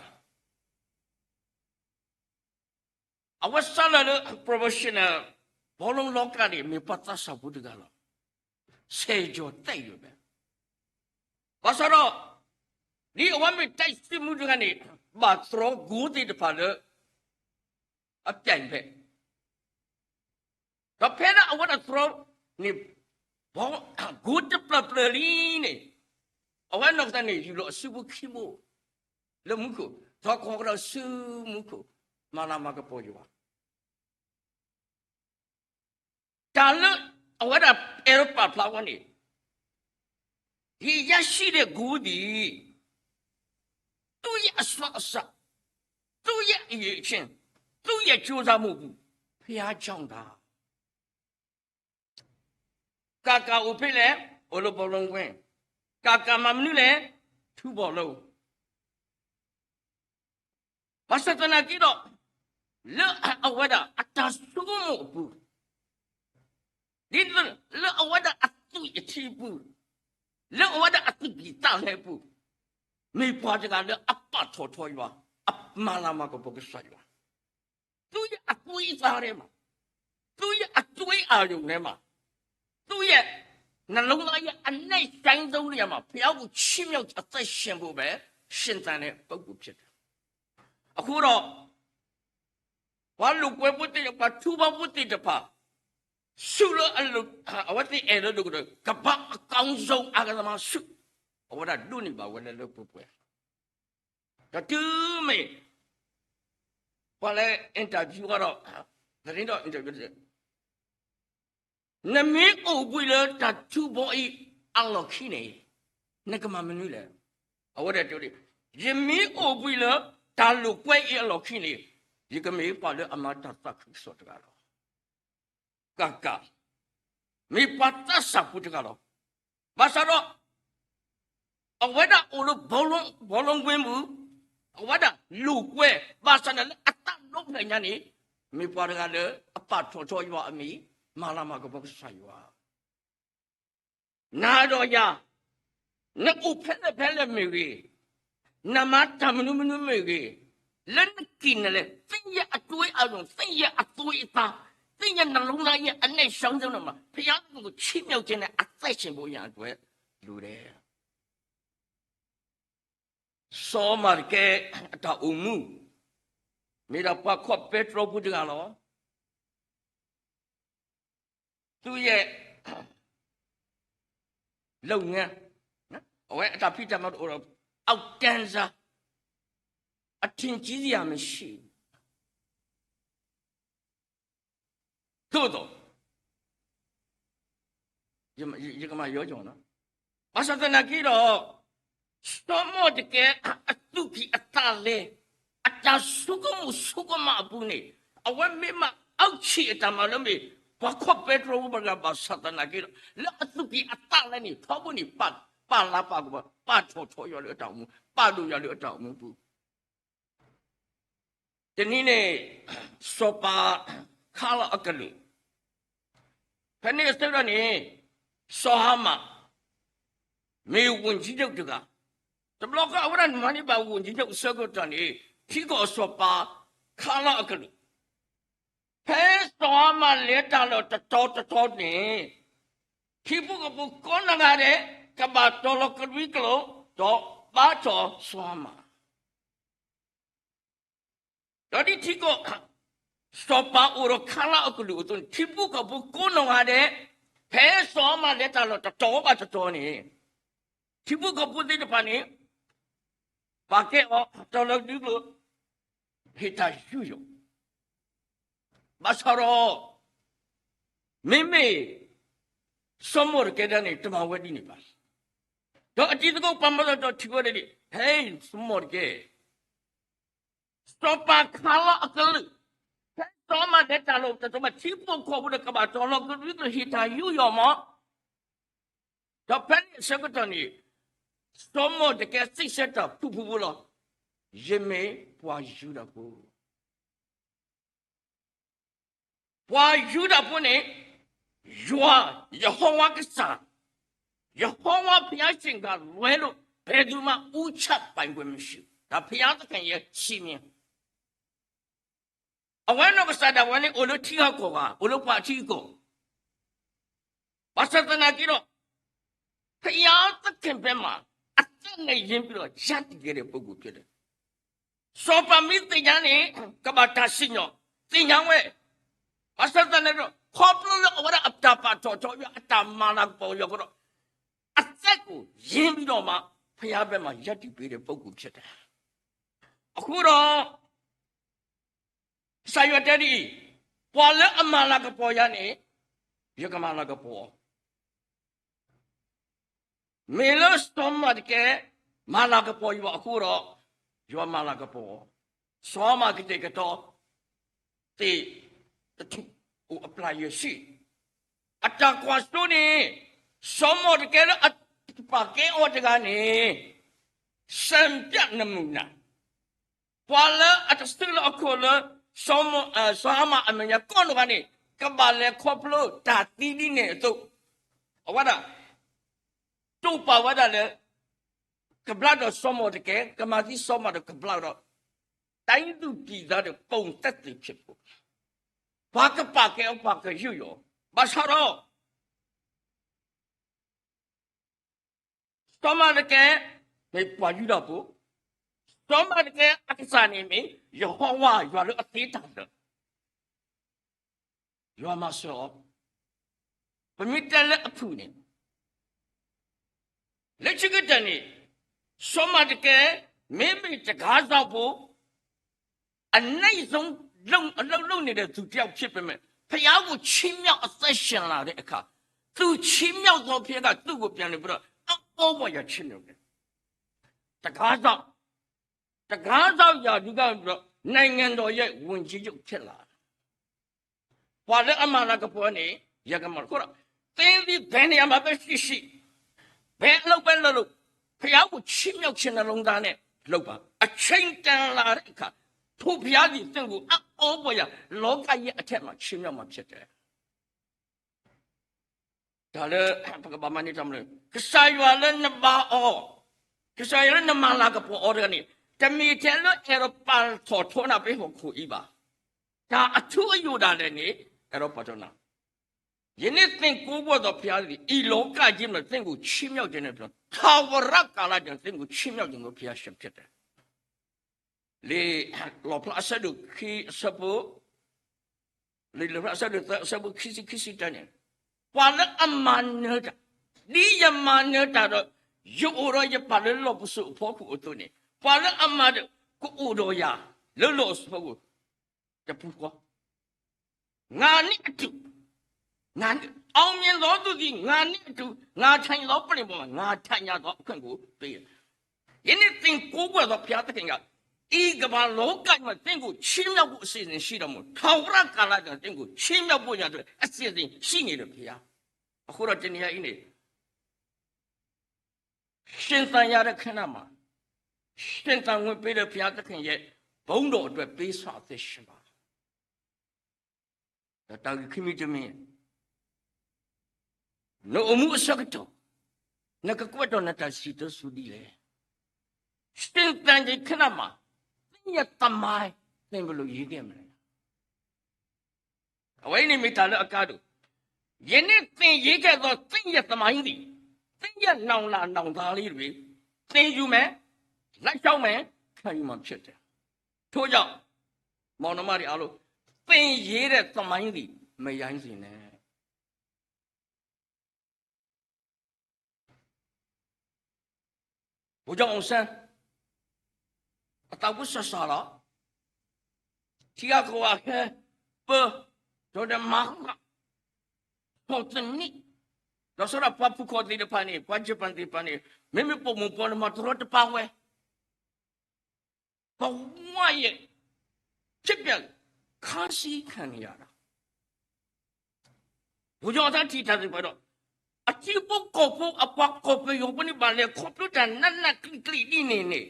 အဝဲစးလၢ professional ဘောလုံးလောကန့ၣ် မ့ၢ်ပှၤသးစၢ်ဖိတဂၤလီၤ. ဆယ်ကျော်သက်ရွယ်ပဲ. ဘၣ်ဆၣ်ဒီး ဒ်အဝဲမ့ၢ်တိုက်စစ်မှူးတဂၤန့ၣ် ဘၣ်သြီဂိသ့ၣ်တဖၣ်လၢ အပြိုင်ဖဲ ဒီးဖဲလၢအဝဲဒၣ်သြီန့ၣ် ဂိတဖျၢၣ်ဖျၢၣ်လံန့ၣ် အဝဲနီၢ်ကစၢ်န့ၣ် ယူၢ်လီၤအစုဖိခံဘိ လၢမူခိၣ် ဒီးကိးကဒီးဆူမူခိၣ် မၤလၤမၤကပီၤယွၤ တၢ်လၢအဝဲဒၣ်အဲၣ်ဒိးပာ်ဖျါဝဲန့ၣ် ဒီးယဲၢ်ဆံဒီးဂိၢ်ဒံး သူ့ရဲ့အစွမ်းအစ သူ့ရဲ့အရည်အချင်း သူ့ရဲ့ကြိုးစားမှု ဘုရားကြောင့်သာ. ကာကာအိၣ်ဖဲလဲၣ် အိၣ်လၢဘောလုံးကွင်း, ကာကာမၤမနုၤလဲၣ် ထူဘောလုံး. ဘၣ်ဆၣ်သနာ်က့ဒီး လၢအဝဲဒၣ်အတၢ်ဆိကမိၣ်အပူၤ, ဒ်သိးလၢအဝဲဒၣ်အသွံၣ်အထံအပူၤ, လၢအဝဲဒၣ်အသူၣ်ကံၢ်သးလဲအပူၤ, မ့ၢ်ပှၤတဂၤလၢအပာ်ထီၣ်ထီယွၤ, အမၤလၤမၤကပီၤကစၢ်ယွၤ. သူ့ရဲ့အသွေးအသားထဲမှာ, သူ့ရဲ့အသွေးအာရုံထဲမှာ, သူ့ရဲ့နှလုံးသားရဲ့အနက်ရှိုင်းဆုံးနေရာမှာ ဘုရားကိုချီးမြှောက်အသက်ရှင်ဖို့ပဲ ရှင်သန်တဲ့ပုဂ္ဂိုလ်ဖြစ်တယ်. အဃိတော့ ပှၤလိာ်ကွဲဖိသ့ၣ်တဖၣ်, ပှၤထူဘီဖိသ့ၣ်တဖၣ်, ဆုလၢအလိၣ်, အဝဲသ့ၣ်အဲၣ်လၢလိာ်ကဒီး ကမ္ဘာ့အကောင်းဆုံးအကသမားဆု, အဝဲဒၣ်ဒိးန့ၢ်ဘၣ်ဝဲလၢလၢပှဲၤပှဲၤ ဒီးတုၤမ့ၢ် ပှၤလဲၤ interview အီၤဒီး, သတင်းထောက် interview တစဲး, နမ့ၢ်အိၣ်ဘှံးလၢတၢ်ထူဘီအံၤအလီၢ်ခံန့ၣ်, နကမၤမနုၤလဲၣ်. အဝဲဒၣ်တဲ, ယမ့ၢ်အိၣ်ဘှံးလၢတၢ်လိာ်ကွဲအံၤအလီၢ်ခံန့ၣ်, ယကမ့ၢ်ပှၤလၢအမၤတၢ်သးခုကစီၣ်တဂၤလီၤ. ကက, မ့ၢ်ပှၤသးစၢ်ဖိတဂၤလီၤ. ဘၣ်ဆၣ်ဒီး အဝဲဒၣ်အိၣ်လၢ ဘောလုံးကွင်းပူၤ, အဝဲဒၣ်လိာ်ကွဲ, ဘၣ်ဆၣ်န့ၣ်လၢအသးဒီဖျၢၣ်ညါန့ၣ်, မ့ၢ်ပှၤတဂၤလၢအပာ်ထီၣ်ထီယွၤအမံၤ, မၤလၤမၤကပီၤကစၢ်ယွၤ. နၤဒီးယၤ, နအိၣ်ဖဲလဲၣ်ဖဲလဲၣ်မ့ၢ်ဂ့ၤ, နမၤတၢ်မနုၤမနုၤမ့ၢ်ဂ့ၤ, လၢနက့ၤနလဲၤ, သ့ၣ်ညါအတွေးအမြင်, သ့ၣ်ညါအသွေးအသား, သ့ၣ်ညါ နှလုံးသားရဲ့အနက်ရှိုင်းဆုံး ဘုရားသခင်ကိုချီးမြှောက်ခြင်းနဲ့အသက်ရှင်ဖို့ရန်အတွက်လိုတယ်. စီၤမၤရ်ဒကဲအတၢ်အိၣ်မူ, မ့ၢ်ဒၣ်ပှၤခီၣ်ပဲတြီဖိတဂၤလီၤ. သူ့ရဲ့လုပ်ငန်း, အဝဲအတၢ်ဖံးတၢ်မၤတအိၣ်ဒီး အထင်ကြီးစရာမရှိဘူး. သို့သော်, ယကမၤယီကီၤနီၤ, ဘၣ်ဆၣ်သနာ်က့ဒီး, စီၤမၤရ်ဒကဲအသူၣ်ကံၢ်အသးလဲ, အတၢ်ဆိကမိၣ်ဆိကမးအပူၤန့ၣ်, အဝဲမ့ၢ်မၤအီၣ်ဆံးအတၢ်မၤလၢမ့ၢ် ပှၤခီၣ်ပဲတြီဖိတဂၤဘၣ်ဆၣ်သနာ်က့ဒီး, လၢအသူၣ်ကံၢ်အသးလဲန့ၣ် ထီဘိန့ၣ် ပာ်လၤပာ်ကပီၤ, ပာ်ထီၣ်ထီယွၤလၢအတၢ်အိၣ်မူ, ပာ်ဒိၣ်ယွၤလၢအတၢ်အိၣ်မူပူၤ တနံၤန့ၣ်, စီၤပၤခါလီၤအကလုာ်, ဖဲန့ၣ်အဆၢကတီၢ်န့ၣ်, စီၤဟၤမၣ်, မ့ၢ် ဝန်ကြီးချုပ် တဂၤ, တဘျီဃီအဝဲဒၣ်မၤန့ၢ်ဘၣ် ဝန်ကြီးချုပ် အဆၢကတီၢ်န့ၣ်, ထံကီၢ်စီၤပၤခါလီၤအကလုာ်, ဖဲစီၤဟၤမၣ်လဲၤတၢ်လီၢ်တတီၤတတီၤန့ၣ်, ထံဖိကီၢ်ဖိကိးနီၢ်ဂၤဒဲး, ကဘၣ်တီၤလီၤကရံကလိာ်, ဒီးဘါထီၣ်စီၤဟၤမၣ် ဒီးဒ်ထံကီၢ်စီၤပၤအိၣ်ဒီးခါလီၤအကလုာ်အသိးန့ၣ်, ထံဖိကီၢ်ဖိကိးနီၢ်ဂၤဒဲး, ဖဲစီၤဟၤမၣ်လဲၤတၢ်လီၢ်တတီၤဘၣ်တတီၤန့ၣ်, ထံဖိကီၢ်ဖိသ့ၣ်တဖၣ်န့ၣ်, ပာ်ကဲအီၤတီၤလီၤကရံကလိာ်, ဟ့ၣ်တၢ်ယူးယီၣ် ဘၣ်ဆၣ်ဒီး, မ့မ့ၢ်စီၤမီၣ်ဒကဲဒၣ်န့ၣ် တမၤဝဲဒ်န့ၣ်ဘၣ်. ဒီးအတံၤသကိးပှၤမၤသကိးထံၣ်ဝဲဒၣ်န့ၣ်, ဟဲ, စီၤမီၣ်ဒကဲ, စီၤပၤခါလီၤအကလုာ်, ဖဲစီၤဟၤမၣ်လဲၤတၢ်လီၢ်တတီၤဘၣ် ထံဖိကီၢ်ဖိဒီးကဘၣ်တီၤလီၤကရံကလိာ် ဟ့ၣ်တၢ်ယူးယီၣ်မး ဒီးဖဲန့ၣ်အဆၢကတီၢ်န့ၣ်, စီၤမီၣ်ဒကဲစံးဆၢတၢ်ဖုၣ်ဖုၣ်ဖိလီၤ, ယမ့ၢ်ပှၤယူဒၤဖိ, ပှၤယူဒၤဖိန့ၣ်, ယွၤ, ယဟောဝါကစၢ်, ယဟောဝါဘုရားရှင်ကလွဲလို့ ဘယ်သူမှဦးချပိုင်ခွင့်မရှိဘူး, ဒါဘုရားသခင်ရဲ့စည်းမျဉ်း. အဝဲနီၢ်ကစၢ်ဒၣ်ဝဲန့ၣ် အိၣ်လၢထံဂၤကီၢ်ဂၤ, အိၣ်လၢပှၤထံအကီၢ်, ဘၣ်ဆၣ်သနာ်က့ဒီး, ဘုရားသခင်ဘက်မှာ အသက်နဲ့ရင်းပြီးတော့ ရပ်တည်ခဲ့တဲ့ပုဂ္ဂိုလ်ဖြစ်တယ်. စီၤပၤမ့ၢ်သ့ၣ်ညါန့ၣ်, ကဘၣ်တၢ်စံၣ်ညီၣ်, သ့ၣ်ညါဝဲ, ဘၣ်ဆၣ်သနာ်က့ဒီး ခီဖျိလၢအဝဲဒၣ်အတၢ်ပာ်ထီၣ်ထီယွၤ အတၢ်မၤလၤကပီၤယွၤအဃိဒီး, အသက်ကိုရင်းပြီးတော့မှ ဘုရားဘက်မှာရပ်တည်ပေးတဲ့ပုဂ္ဂိုလ်ဖြစ်တယ်. အဃိဒီး ကစၢ်ယွၤတဲဒ်အံၤ, ပှၤလၢအမၤလၤကပီၤယၤန့ၣ်, ယကမၤလၤကပီၤအီၤ, မ့ၢ်လၢစီၤမီၣ်ဒကဲ မၤလၤကပီၤယွၤအဃိဒီး, ယွၤမၤလၤကပီၤအီၤ, စီၤဟၤမၣ်ကတဲာ်ကတီၤသ့ၣ်တထူၣ်အိၣ်အပျၢ်ယဲၢ်ဆံ, အတၢ်ကွၢ်စိန့ၣ်, စီၤမီၣ်ဒကဲလၢအပာ်ကဲအီၤတဂၤန့ၣ်, စံပြနမူနာ, ပှၤလၢအတစုလၢအခိၣ်လၢ စီၤဟၤမၣ်အမဲာ်ညါကိးနီၢ်ဂၤန့ၣ်, ကဘၣ်လဲၤခီဖျိတၢ်သံဒ်န့ၣ်အသိး, အဝဲဒၣ် တိာ်ပာ်ဝဲဒၣ်လၢ ကဘျါဒီးစီၤမီၣ်ဒကဲ, ကမၤသံစီၤမီၣ်ဒကဲကဘျါဒီး, တိုင်းသူပြည်သားတွေ ပုံသက်သေဖြစ်ဖို့, ပှၤကပာ်ကဲအီၤ ပှၤကယူးယီၣ်အီၤ, ဘၣ်ဆၣ်ဒီး စီၤမီၣ်ဒကဲ မ့ၢ်ပှၤယူဒၤဖိ, စီၤမီၣ်ဒကဲအကစၢ်န့ၣ်မ့ၢ် ယဟိဝၤယွၤလၢအသ့တၢ်လၢာ်, ယွၤမၤစၢၤအီၤ, ပမ့ၢ်တဲလၢအဖုၣ်န့ၣ်, လၢခံကတၢၢ်န့ၣ်, စီၤမီၣ်ဒကဲ မ့မ့ၢ်တဂၤစီဖိ အနံၣ်ဆုံး အလုပ်လုပ်နေတဲ့သူတစ်ယောက်ဖြစ်ပေမဲ့, ဘုရားကို ချီးမြှောက်အသက်ရှင်လာတဲ့အခါ, သူချီးမြှောက်သောဘုရားက သူ့ကိုပြန်လည်ပြီးတော့ အံၤ အံၤ ဘုရားချီးမြှောက်တယ်. တခါတော့, တခါတော့ ရာထူးကနေပြီးတော့ နိုင်ငံတော်ရဲ့ဝန်ကြီးချုပ်ဖြစ်လာတယ်. ပှၤလၢအမၤလၤကပီၤန့ၣ် ယကမၤလၤကပီၤ, သင်သည်ဘယ်နေရာမှာပဲရှိရှိ, ဘယ်အလုပ်ပဲလုပ်လုပ်, ဘုရားကိုချီးမြှောက်ခြင်းနှလုံးသားနဲ့လုပ်ပါ. အချိန်တန်လာတဲ့အခါ, ထိုဘုရားသည်သင့်ကို အံၤ အံၤ ဘုရား, လောကကြီးအထက်မှာ ချီးမြှောက်မှာဖြစ်တယ်. တၢ်လၢပကဘၣ်မၤန့ၢ်တၢ်မနုၤ, ကစၢ်ယွၤလၢနမၤအီၤ, ကစၢ်ယွၤလၢနမၤလၤကပီၤအီၤတဂၤန့ၣ်, တမ့ၢ်ထဲလၢအဲၣ်ဒိးပာ်ထီၣ်ထီနၤဖဲဟီၣ်ခိၣ်အံၤဘၣ်. တၢ်အထူအယိာ်ဒၣ်လဲာ်န့ၣ် အဲၣ်ဒိးပာ်ထီၣ်နၤ, ယနေ့သင်ကိုးကွယ်သောဘုရားသည် ဒီလောကကြီးမှာသင့်ကိုချီးမြှောက်ခြင်းနဲ့ ထာဝရကာလတိုင်းသင့်ကိုချီးမြှောက်ခြင်းသောဘုရားရှင်ဖြစ်တယ်. လံာ်လီၣ်ဖျါအဆၢဒိၣ်ခံအဆၢဖိ, လံာ်လီၣ်ဖျါအဆၢဒိၣ်သၢအဆၢဖိခံဆံခံဆံတၢန့ၣ်, ပှၤလၢအမၤနၢၤတၢ်, ဒ်ယမၤနၢၤတၢ်ဒီး ယအိၣ်ဒီးယပၢ်လၢလီၢ်ပစိာ်အဖီခိၣ်အသိးန့ၣ်, ပှၤလၢအမၤဒီး ကအိၣ်ဒီးယၤ လၢလီၢ်ပစိာ်အဖီခိၣ် တပူၤဃီ ငါနဲ့အတူ, ငါနဲ့, အောင်မြင်သောသူသည် ငါနဲ့အတူ, ငါထိုင်သောပလ္လင်ပေါ်မှာ ငါထိုင်ရသောအခွင့်ကိုပေးတယ်. ယနေ့သင်ကိုးကွယ်သောဘုရားသခင်က ဒီကမ္ဘာလောကကြီးမှာသင့်ကိုချီးမြှောက်ဖို့အစီအစဉ်ရှိတော်မူ, ထာဝရကာလတိုင်းသင့်ကိုချီးမြှောက်ဖို့ရာအတွက်အစီအစဉ်ရှိနေတယ်ဘုရား. အဃိဒီးတနံၤညါအံၤန့ၣ် ရှင်သန်ရတဲ့ခဏမှာ ရှင်သန်ခွင့်ပေးတဲ့ဘုရားသခင်ရဲ့ဘုန်းတော်အတွက်ပေးဆောင်အသက်ရှင်ပါ. ဒီးတၢ်ဂ့ၢ်ခံမံၤတမံၤ, နအိၣ်မူအဆၢကတီၢ် နကကွဲးထီၣ်နတၢ်စံးစိၤတဲစိၤဒ်လဲၣ်. ရှင်သန်ရတဲ့ခဏမှာ သင်ရဲ့သမိုင်း သင်ဘယ်လိုရေးခဲ့မလဲ. အဝဲအံၤန့ၣ်မ့ၢ်တၢ်လၢအကါဒိၣ်, ယနေ့သင်ရေးခဲ့သောသင်ရဲ့သမိုင်းသည် သင်ရဲ့နောင်လာနောင်သားလေးတွေ သင်ယူမယ်, လိုက်လျှောက်မယ်, ခံယူမှာဖြစ်တယ်. ထို့ကြောင့် မောင်နှမတွေအားလုံး သင်ရေးတဲ့သမိုင်းသည် မယိုင်စေနဲ့. ဗိုလ်ချုပ်အောင်ဆန်း အသးအိၣ်စှၤစှၤလီၤ. ထံဂၤကီၢ်ဂၤဟဲပၢ, ဒီးမၤဃၣ်, ဖီၣ်သနံး, ဒီးစးထီၣ်ပှၤဖုၣ်ခီၣ်သ့ၣ်တဖၣ်န့ၣ်, ပှၤယပၣ်သ့ၣ်တဖၣ်န့ၣ်, မ့မ့ၢ်ပိာ်မုၣ်ပှၤန့ၣ် မၤတရီတပါဝဲ ဘဝရဲ့ဖြစ်ပျက် ခန်းဆည်းခံနေရတာ. ဗိုလ်ချုပ်အောင်ဆန်းထံၣ်တၢ်သ့ၣ်တဖၣ်ဒီး အထံဖိကီၢ်ဖိအပှၤကီၢ်ပယီၤဖိန့ၣ် ဘၣ်လဲၤခီဖျိတၢ်နးနးကျံးကျံးဒ်န့ၣ်န့ၣ်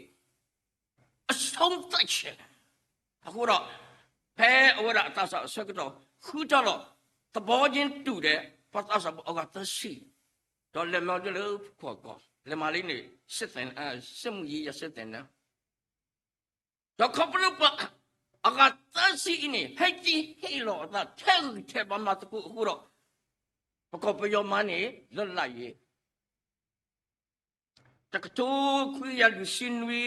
အဆုံးသတ်ချင်. အဃိဒီး ဖဲအဝဲဒၣ်အသးစၢ်အဆၢကတီၢ် ဃုထီၣ်လီၤ သဘောချင်းတူတဲ့ ပှၤသးစၢ်ဖိအဂၤသၢဆံ ဒီးလဲၤမၤလၢဖုၣ်ခီၣ်ကီၢ် လဲၤမၤလၢန့ၣ် စစ်သင်, စစ်မှုရေးရာစစ်သင်တန်း ဒီးခီဖျိပှၤအဂၤသၢဆံအံၤန့ၣ် ဟဲက့ၤဟ့ၣ်လီၤအသးထဲဂံၢ်ထဲဘါမၤသကိးအဃိဒီး ပကီၢ်ပယီၤမၤန့ၢ် လွတ်လပ်ရေး တကထိခွံကယၤလွံၢ်ဆံနွံ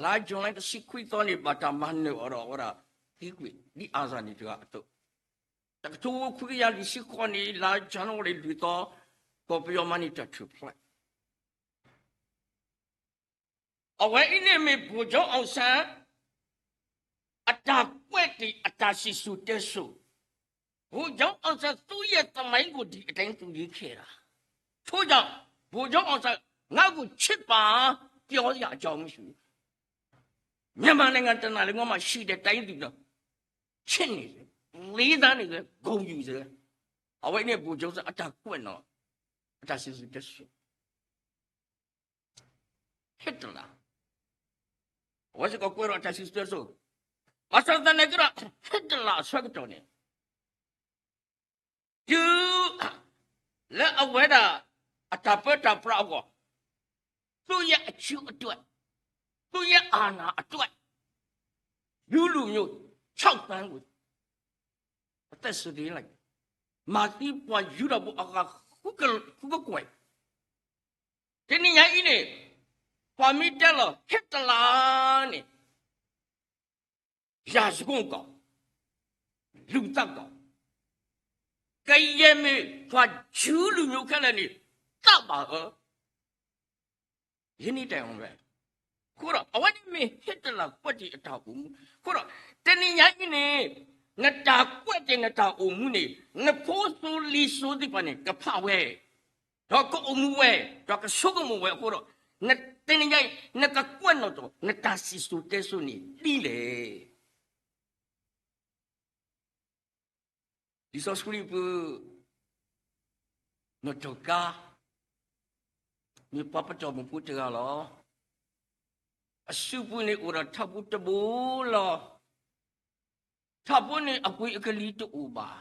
လါ July တဆံခွံသီန့ၣ် ဘၣ်တၢ်မၤနၢၤအီၤဒီးအဝဲဒၣ်သံကွံာ် ဒ်အါစၢ်နံၣ်တဂၤအသိး, တကထိခွံကယၤလွံၢ်ဆံဃိးနံၣ် လါ January လွံၢ်သီ ကီၢ်ပယီၤမၤန့ၢ်တၢ်ထူၣ်ဖျဲး အဝဲအံၤန့ၣ်မ့ၢ် ဗိုလ်ချုပ်အောင်ဆန်း အတၢ်ကွဲးတ့ၢ်အတၢ်စံၣ်စိၤတဲစိၤ, ဗိုလ်ချုပ်အောင်ဆန်း သူ့ရဲ့သမိုင်းကို ဒီအတိုင်းသူရေးခဲ့တာ. ထို့ကြောင့် ဗိုလ်ချုပ်အောင်ဆန်း ငါ့ကိုချစ်ပါ ပြောစရာအကြောင်းမရှိဘူး. မြန်မာနိုင်ငံတနားလည်းငါမှရှိတဲ့တိုင်းသူတော့ ချစ်နေတယ်, လေးစားနေတယ်, ဂုဏ်ယူတယ်. အဝဲန့ၣ် ဗိုလ်ချုပ်အောင်ဆန်း အတၢ်ကွဲးနီၣ် အတၢ်စံၣ်စိၤတဲစိၤ Hitler, အဝဲစ့ၢ်ကီးကွဲးဒီးအတၢ်စံၣ်စိၤတဲစိၤ, ဘၣ်ဆၣ်သနာ်က့ဒီး Hitler အဆၢကတီၢ်န့ၣ် တုၤလၢအဝဲဒၣ် အတၢ်ပၢတၢ်ပြးအဂီၢ်, သူ့ရဲ့အကျိုးအတွက်, သူ့ရဲ့အာဏာအတွက် ယူလူမျိုး ခြောက်သန်းကို အသက်isutiလိုက်, မၤသံပှၤယူဒၤဖိအဂၤဃုကကွဲၢ် တနံၤညါအံၤန့ၣ် ပှၤမ့ၢ်တဲလီၤ Hitler န့ၣ် ရာဇဝတ်ကောင်, လူသတ်ကောင်, ကယဲၢ်မ့ၢ်ပှၤယူလူၤညိခဲလၢာ်န့ၣ် သတ်ပါအီၤ, ယင်းတိုင်အောင်ပဲ. အဃိဒီး အဝဲန့ၣ်မ့ၢ် Hitler ကွဲးတ့ၢ်အတၢ်အိၣ်မူ. အဃိဒီး တနံၤညါအံၤန့ၣ် နတၢ်ကွဲးတ့ၢ်နတၢ်အိၣ်မူန့ၣ် နဖိစိၤလံၤစိၤသ့ၣ်တဖၣ်န့ၣ် ကဖးဝဲ, ဒီးကအိၣ်မူဝဲ, ဒီးကဆိကမိၣ်ဝဲအဃိဒီး, နတနံၤညါအံၤ နကကွဲးနီၣ်ထီၣ် နတၢ်စံၣ်စိၤတဲစိၤန့ၣ်ဒ်လဲၣ်. လံာ်စီဆှံပူၤ နီၢ်တီၢ်ကါ မ့ၢ်ပှၤပတီၢ်မုၢ်ဖိတဂၤလီၤ. အစုပူၤန့ၣ်အိၣ်ဒီးထးဖိတဘိလီၤ. ထးဖိန့ၣ်အပှ့ၤအကလံၤတအိၣ်ဘၣ်.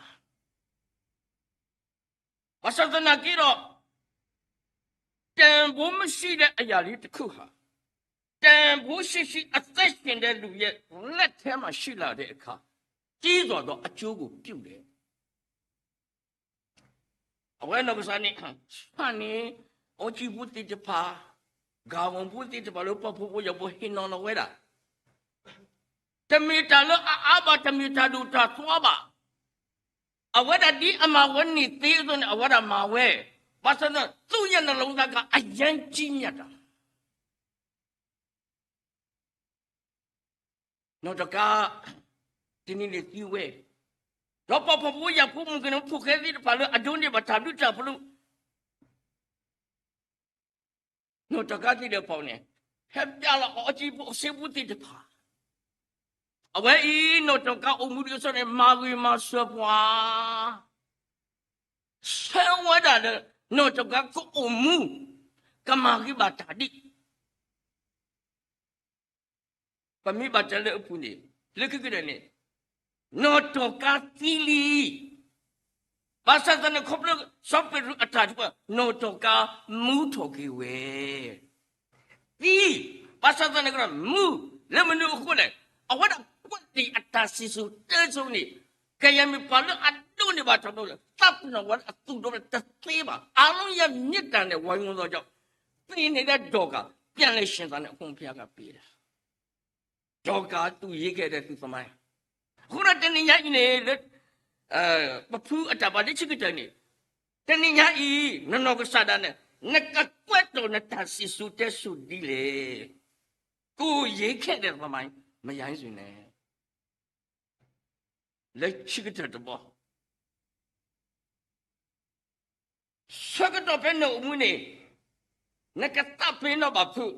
ဘၣ်ဆၣ်သနာ်က့ဒီး တန်ဖိုးမရှိတဲ့အရာလေးတစ်ခုဟာ တန်ဖိုးရှိရှိအသက်ရှင်တဲ့လူရဲ့လက်ထဲမှာရှိလာတဲ့အခါ ကြီးစွာသောအကျိုးကိုပြုတယ်. အဝဲနီၢ်ကစၢ်န့ၣ် ဆၣ်န့ၣ် အီကံဖိသ့ၣ်တဖၣ်, ဂၤဝီၤဖိသ့ၣ်တဖၣ်လၢပှၤဖှီၣ်ဖိယာ်ဖိဟ့ၣ်နီၤလီၤဝဲဒၣ် တမ့ၢ်တၢ်လၢအအါဘၣ်, တမ့ၢ်တၢ်ဒိၣ်တၢ်ထီဘၣ်. အဝဲဒၣ်ဒ်အမၤဝဲန့ၢ်သ့အသိးန့ၣ် အဝဲဒၣ်မၤဝဲ, ဘၣ်ဆၣ်သနာ်က့ သူ့ရဲ့နှလုံးသားက အရမ်းကြီးမြတ်တာ. နီၢ်တီၢ်ကါ တနံၤန့ၣ်သံဝဲ, ဒီးပှၤဖှီၣ်ဖိယာ်ဖိ မုၣ်ကနီၤဖိဃဲသ့ၣ်တဖၣ်လၢအဒိးန့ၢ်ဘၣ်တၢ်ဘျုးတၢ်ဖှိၣ် နီၢ်တီၢ်ကါသ့ၣ်ဒီးပှၤန့ၣ် ဟဲပျဲလီၤအီကံဖိအစ့ဖိသ့ၣ်တဖၣ်. အဝဲအံၤ နီၢ်တီၢ်ကါအိၣ်မူဒ်အံၤအသိးန့ၣ် မၤဂ့ၤမၤစၢၤပှၤ, ဆၢဝဲဒၣ်လၢ နီၢ်တီၢ်ကါကအိၣ်မူ ကမၤဂ့ၤဘၣ်တၢ်ဒ် ပမ့ၢ်ဘၣ်တဲလၢအပူၤန့ၣ် လၢခံကတၢၢ်န့ၣ် နီၢ်တီၢ်ကါသံလံ. ဘၣ်ဆၣ်သနာ်က့ ခီဖျိစီၤပ့းတရူးအတၢ်ထုကဖၣ် နီၢ်တီၢ်ကါမူထီၣ်က့ၤဝဲ သံ, ဘၣ်ဆၣ်သနာ်က့ဒီး မူလၢမနုၤအဃိလဲၣ်, အဝဲဒၣ်ကွဲးတ့ၢ်အတၢ်စံၣ်စိၤတဲစိၤန့ၣ် ကယဲၢ်မ့ၢ်ပှၤလၢအဒိးန့ၢ်ဘၣ်တၢ်ဘျုး သးပ့ၤနီၣ်ဝဲလၢအသူၣ်ဒိၣ်တသ့ဘၣ်. အားလုံးရဲ့မေတ္တာနဲ့ဝိုင်းဝန်းသောကြောင့် သ့ၣ်န့ၣ်ဒီးဒီးက ပြန်လည်ရှင်သန်န့ၣ် အခွင့်ဖျားကပေးတာ ဒီးကသူၣ်ယ့ခဲဒီးသူၣ်သမိုင်း. အဃိဒီးတနံၤညါအံၤန့ၣ် လၢ ပဖုအတၢ်ဘၣ်တဆံကတၢၢ်န့ၣ် တနံၤညါအံၤ နနီၢ်ကစၢ်ဒၣ်နဲ နကကွဲးတီၢ်နတၢ်စံၣ်စိၤတဲစိၤဒ်လဲၣ်. ကိုယ်ရေးခဲ့တဲ့သမိုင်း မရိုင်းစင်နဲ့ လၢဆံကတၢၢ်တဘီ ဆၢကတီၢ်ဖဲနအိၣ်မူန့ၣ် နကသးပ့ၤနီၣ်ဘၣ်ဖုး,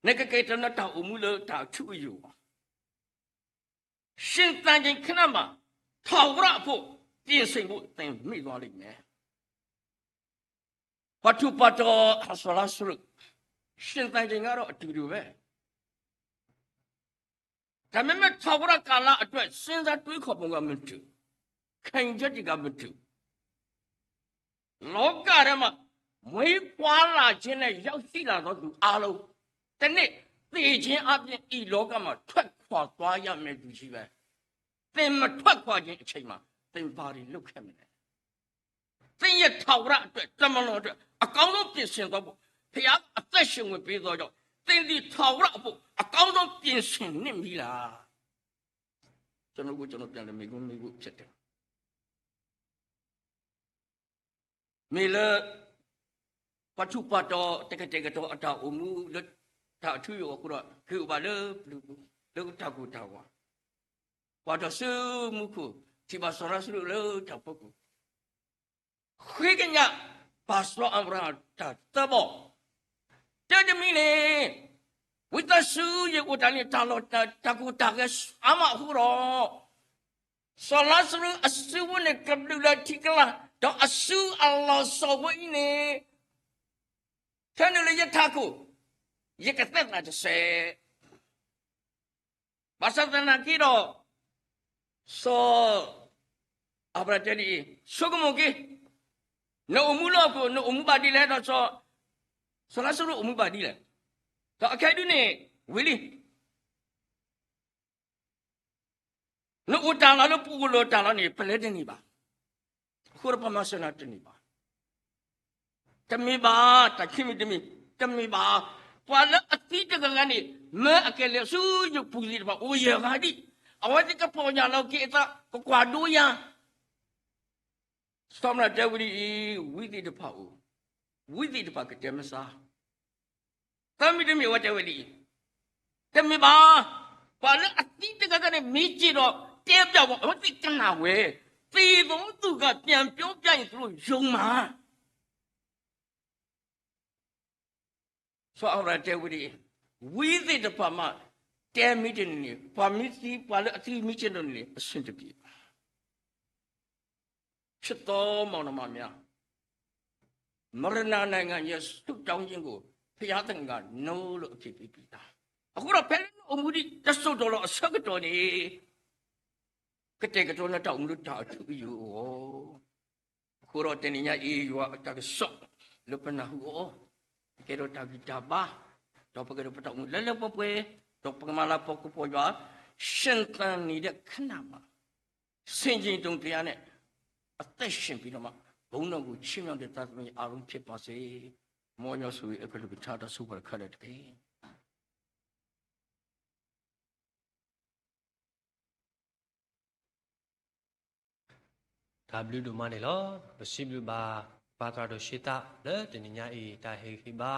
နကက့ၤတနၢတၢ်အိၣ်မူလၢတၢ်အထူအယိာ်ဘၣ်. ရှင်သန်ချိန်ခဏမှာ ထာဝရအဖို့ ပြင်ဆင်ဖို့ သင်မေ့သွားလိမ့်မယ်. ပှၤထူးပှၤတီၤ စီၤလါစရူး ရှင်သန်ချိန်ကတော့အတူတူပဲ ဒါပေမဲ့ ထာဝရကာလအတွက် စဉ်းစားတွေးခေါ်ပုံကမတူ၊ ခံယူချက်တွေကမတူ။ လောကထဲမှာ မွေးဖွားလာခြင်းနဲ့ ရောက်ရှိလာသောသူအားလုံး တနေ့ သေခြင်းအပြင် ဤလောကမှာ ထွက်ခွာသွားရမယ့်သူကြီးပဲ။ သင်မထွက်ခွာခြင်းအချိန်မှာ သင်ဘာတွေလုပ်ခဲ့မလဲ။ သင်ရဲ့ထာဝရအတွက် တမလွန်အတွက် အကောင်းဆုံးပြင်ဆင်သွားဖို့ ဘုရားအသက်ရှင်ဝင်ပေးသောကြောင့် သင်သည်ထာဝရအဖို့ အကောင်းဆုံးပြင်ဆင်နှင့်ပြီလား။ ကျွန်တော်ကို ကျွန်တော်ပြန်လည်မေးခွန်းမေးဖို့ဖြစ်တယ်။ မ့ၢ်လၢ ပှၤထူးပှၤတီၤ တကတဲာ်ကတီၤအတၢ်အိၣ်မူလၢ တၢ်အထူအယိာ်အဃိဒီး က့ၤအိၣ်ဘၣ်လၢပျုၤပူၤ လၢတၢ်ကိၢ်တၢ်ဂီၤ ပှၤဒီးစုမူခိၣ် ထံၣ်ဘၣ်စီၤလါစရူးလၢတၢ်ဖီခိၣ် ဃ့ကညး ဘၣ်စီၤအၤဘြၤဟၣ်တၢ်သၢဘီ တၢ်တမံၤန့ၣ် ဝံသးစူၤယအိၣ်တၢ်န့ၣ် တၢ်လီၢ်တၢ်ကိၢ်တၢ်ဂီၤအါမးအဃိဒီး စီၤလါစရူးအစုဖိန့ၣ် ကဘျုးလၢထံကလၤ ဒီးအစုအလီၢ်စီၤဖိအံၤန့ၣ် ထဲန့ၣ်လၢယထးခိၣ် ယကသက်သာတစဲး ဘၣ်ဆၣ်သနာ်က့ဒီး စီၤအၤဘြၤဟၣ်တဲဒ်အံၤ, ဆိကမိၣ်က့ၤ, နအိၣ်မူလၢဟီၣ်ခိၣ် နအိၣ်မူဘၣ်ဒ်လဲၣ်ဒီး စီၤလါစရူးအိၣ်မူဘၣ်ဒ်လဲၣ်, ဒီးအခဲဒုန့ၣ် ဝံၤလံ နအိၣ်တၢ်လီၢ်လၢပှိၢ်လီၤတၢ်လီၢ်န့ၣ် ပလဲၤတန့ၢ်ဘၣ်. အဃိဒီးပမၤစၢၤနၤတန့ၢ်ဘၣ်. တမ့ၢ်ဘၣ်, တၢ်ခံမံၤတမံၤ, တမ့ၢ်ဘၣ်. ပှၤလၢအသံတဂၤဂၤန့ၣ် မၢအကလဲၤဆူယပူၤသ့ၣ်တဖၣ်အိၣ်ယဲၢ်ဂၤဒံး, အဝဲသ့ၣ်ကပီၢ်ယၢ်လီၤက့ၤအသး ကကွၢ်ဒိယၤ စီၤအၤဘြၤဟၣ်တဲဝဲဒ်အံၤ, ဝံသ့ၣ်တဖၣ်အိၣ်, ဝံသ့ၣ်တဖၣ်ကတဲမစါ, သၢမံၤတမံၤအဝဲတဲဝဲဒ်အံၤ, တမ့ၢ်ဘၣ်, ပှၤလၢအသံတဂၤဂၤန့ၣ် မ့ၢ်စ့ၢ်ဒီး တဲပျးဝဲ အဝဲသ့ၣ်ကနၣ်ဝဲ, သေသောသူကပြန်ပြောပြရင်သူတို့ယုံမှာ. စီၤအၤဘြၤဟၣ်တဲဝဲဒ်အံၤ, ဝံသ့ၣ်တဖၣ်မး တဲမ့ၢ်တန့ၢ်န့ၣ် ပှၤမ့ၢ်သံ ပှၤလၢအသံမ့ၢ်ကဲထီၣ်န့ၣ်န့ၣ် အဆင်တပြေဘၣ်. ချစ်သောမောင်နှမများ, မရဏနိုင်ငံရဲ့ ဆုတောင်းခြင်းကို ဘုရားသခင်က နောလို့အဖြစ်ပေးပြီလား. အဃိဒီးဖဲလၢနအိၣ်မူဒံးတစိၢ်တီၤလီၤအဆၢကတီၢ်န့ၣ် ကတဲာ်ကတီၤနတၢ်အိၣ်မူလၢတၢ်အထူအယိာ်အဂီၢ်. အဃိဒီးတနံၤညါအံၤ ယွၤအတၢ်ကစီၣ်လၢပနၢ်ဟူအီၤ ကဲထီၣ်တၢ်ဂံၢ်တၢ်ဘါ, ဒီးပကဲထီၣ်ပတၢ်အိၣ်မူလၢလၢပှဲၤပှဲၤ, ဒီးပကမၤလၤကပီၤယွၤ ရှင်သန်နေတဲ့ခဏမှာ ဆင်ခြင်တုံကယၤနဲ့ အသက်ရှင်ပြီးတော့မှ ဘုန်းတော်ကိုချီးမြှောက်တဲ့သားသမီးအားလုံးဖြစ်ပါစေ. မ်ယွၤဆိၣ်ဂ့ၤအကလုၢ်ကထါတၢ်ဆိပာ်တခါလၢတက့ၢ်. တၢ်ဘျုးဒိၣ်မးန့ၣ်လီၤ. ပစံးဘျုးဘၣ်ပၢ်သရၣ်ဒိၣ်ဆံသးလၢတနံၤညါအံၤ တၢ်ဟ့ၣ်ဂံၢ်ဟ့ၣ်ဘါ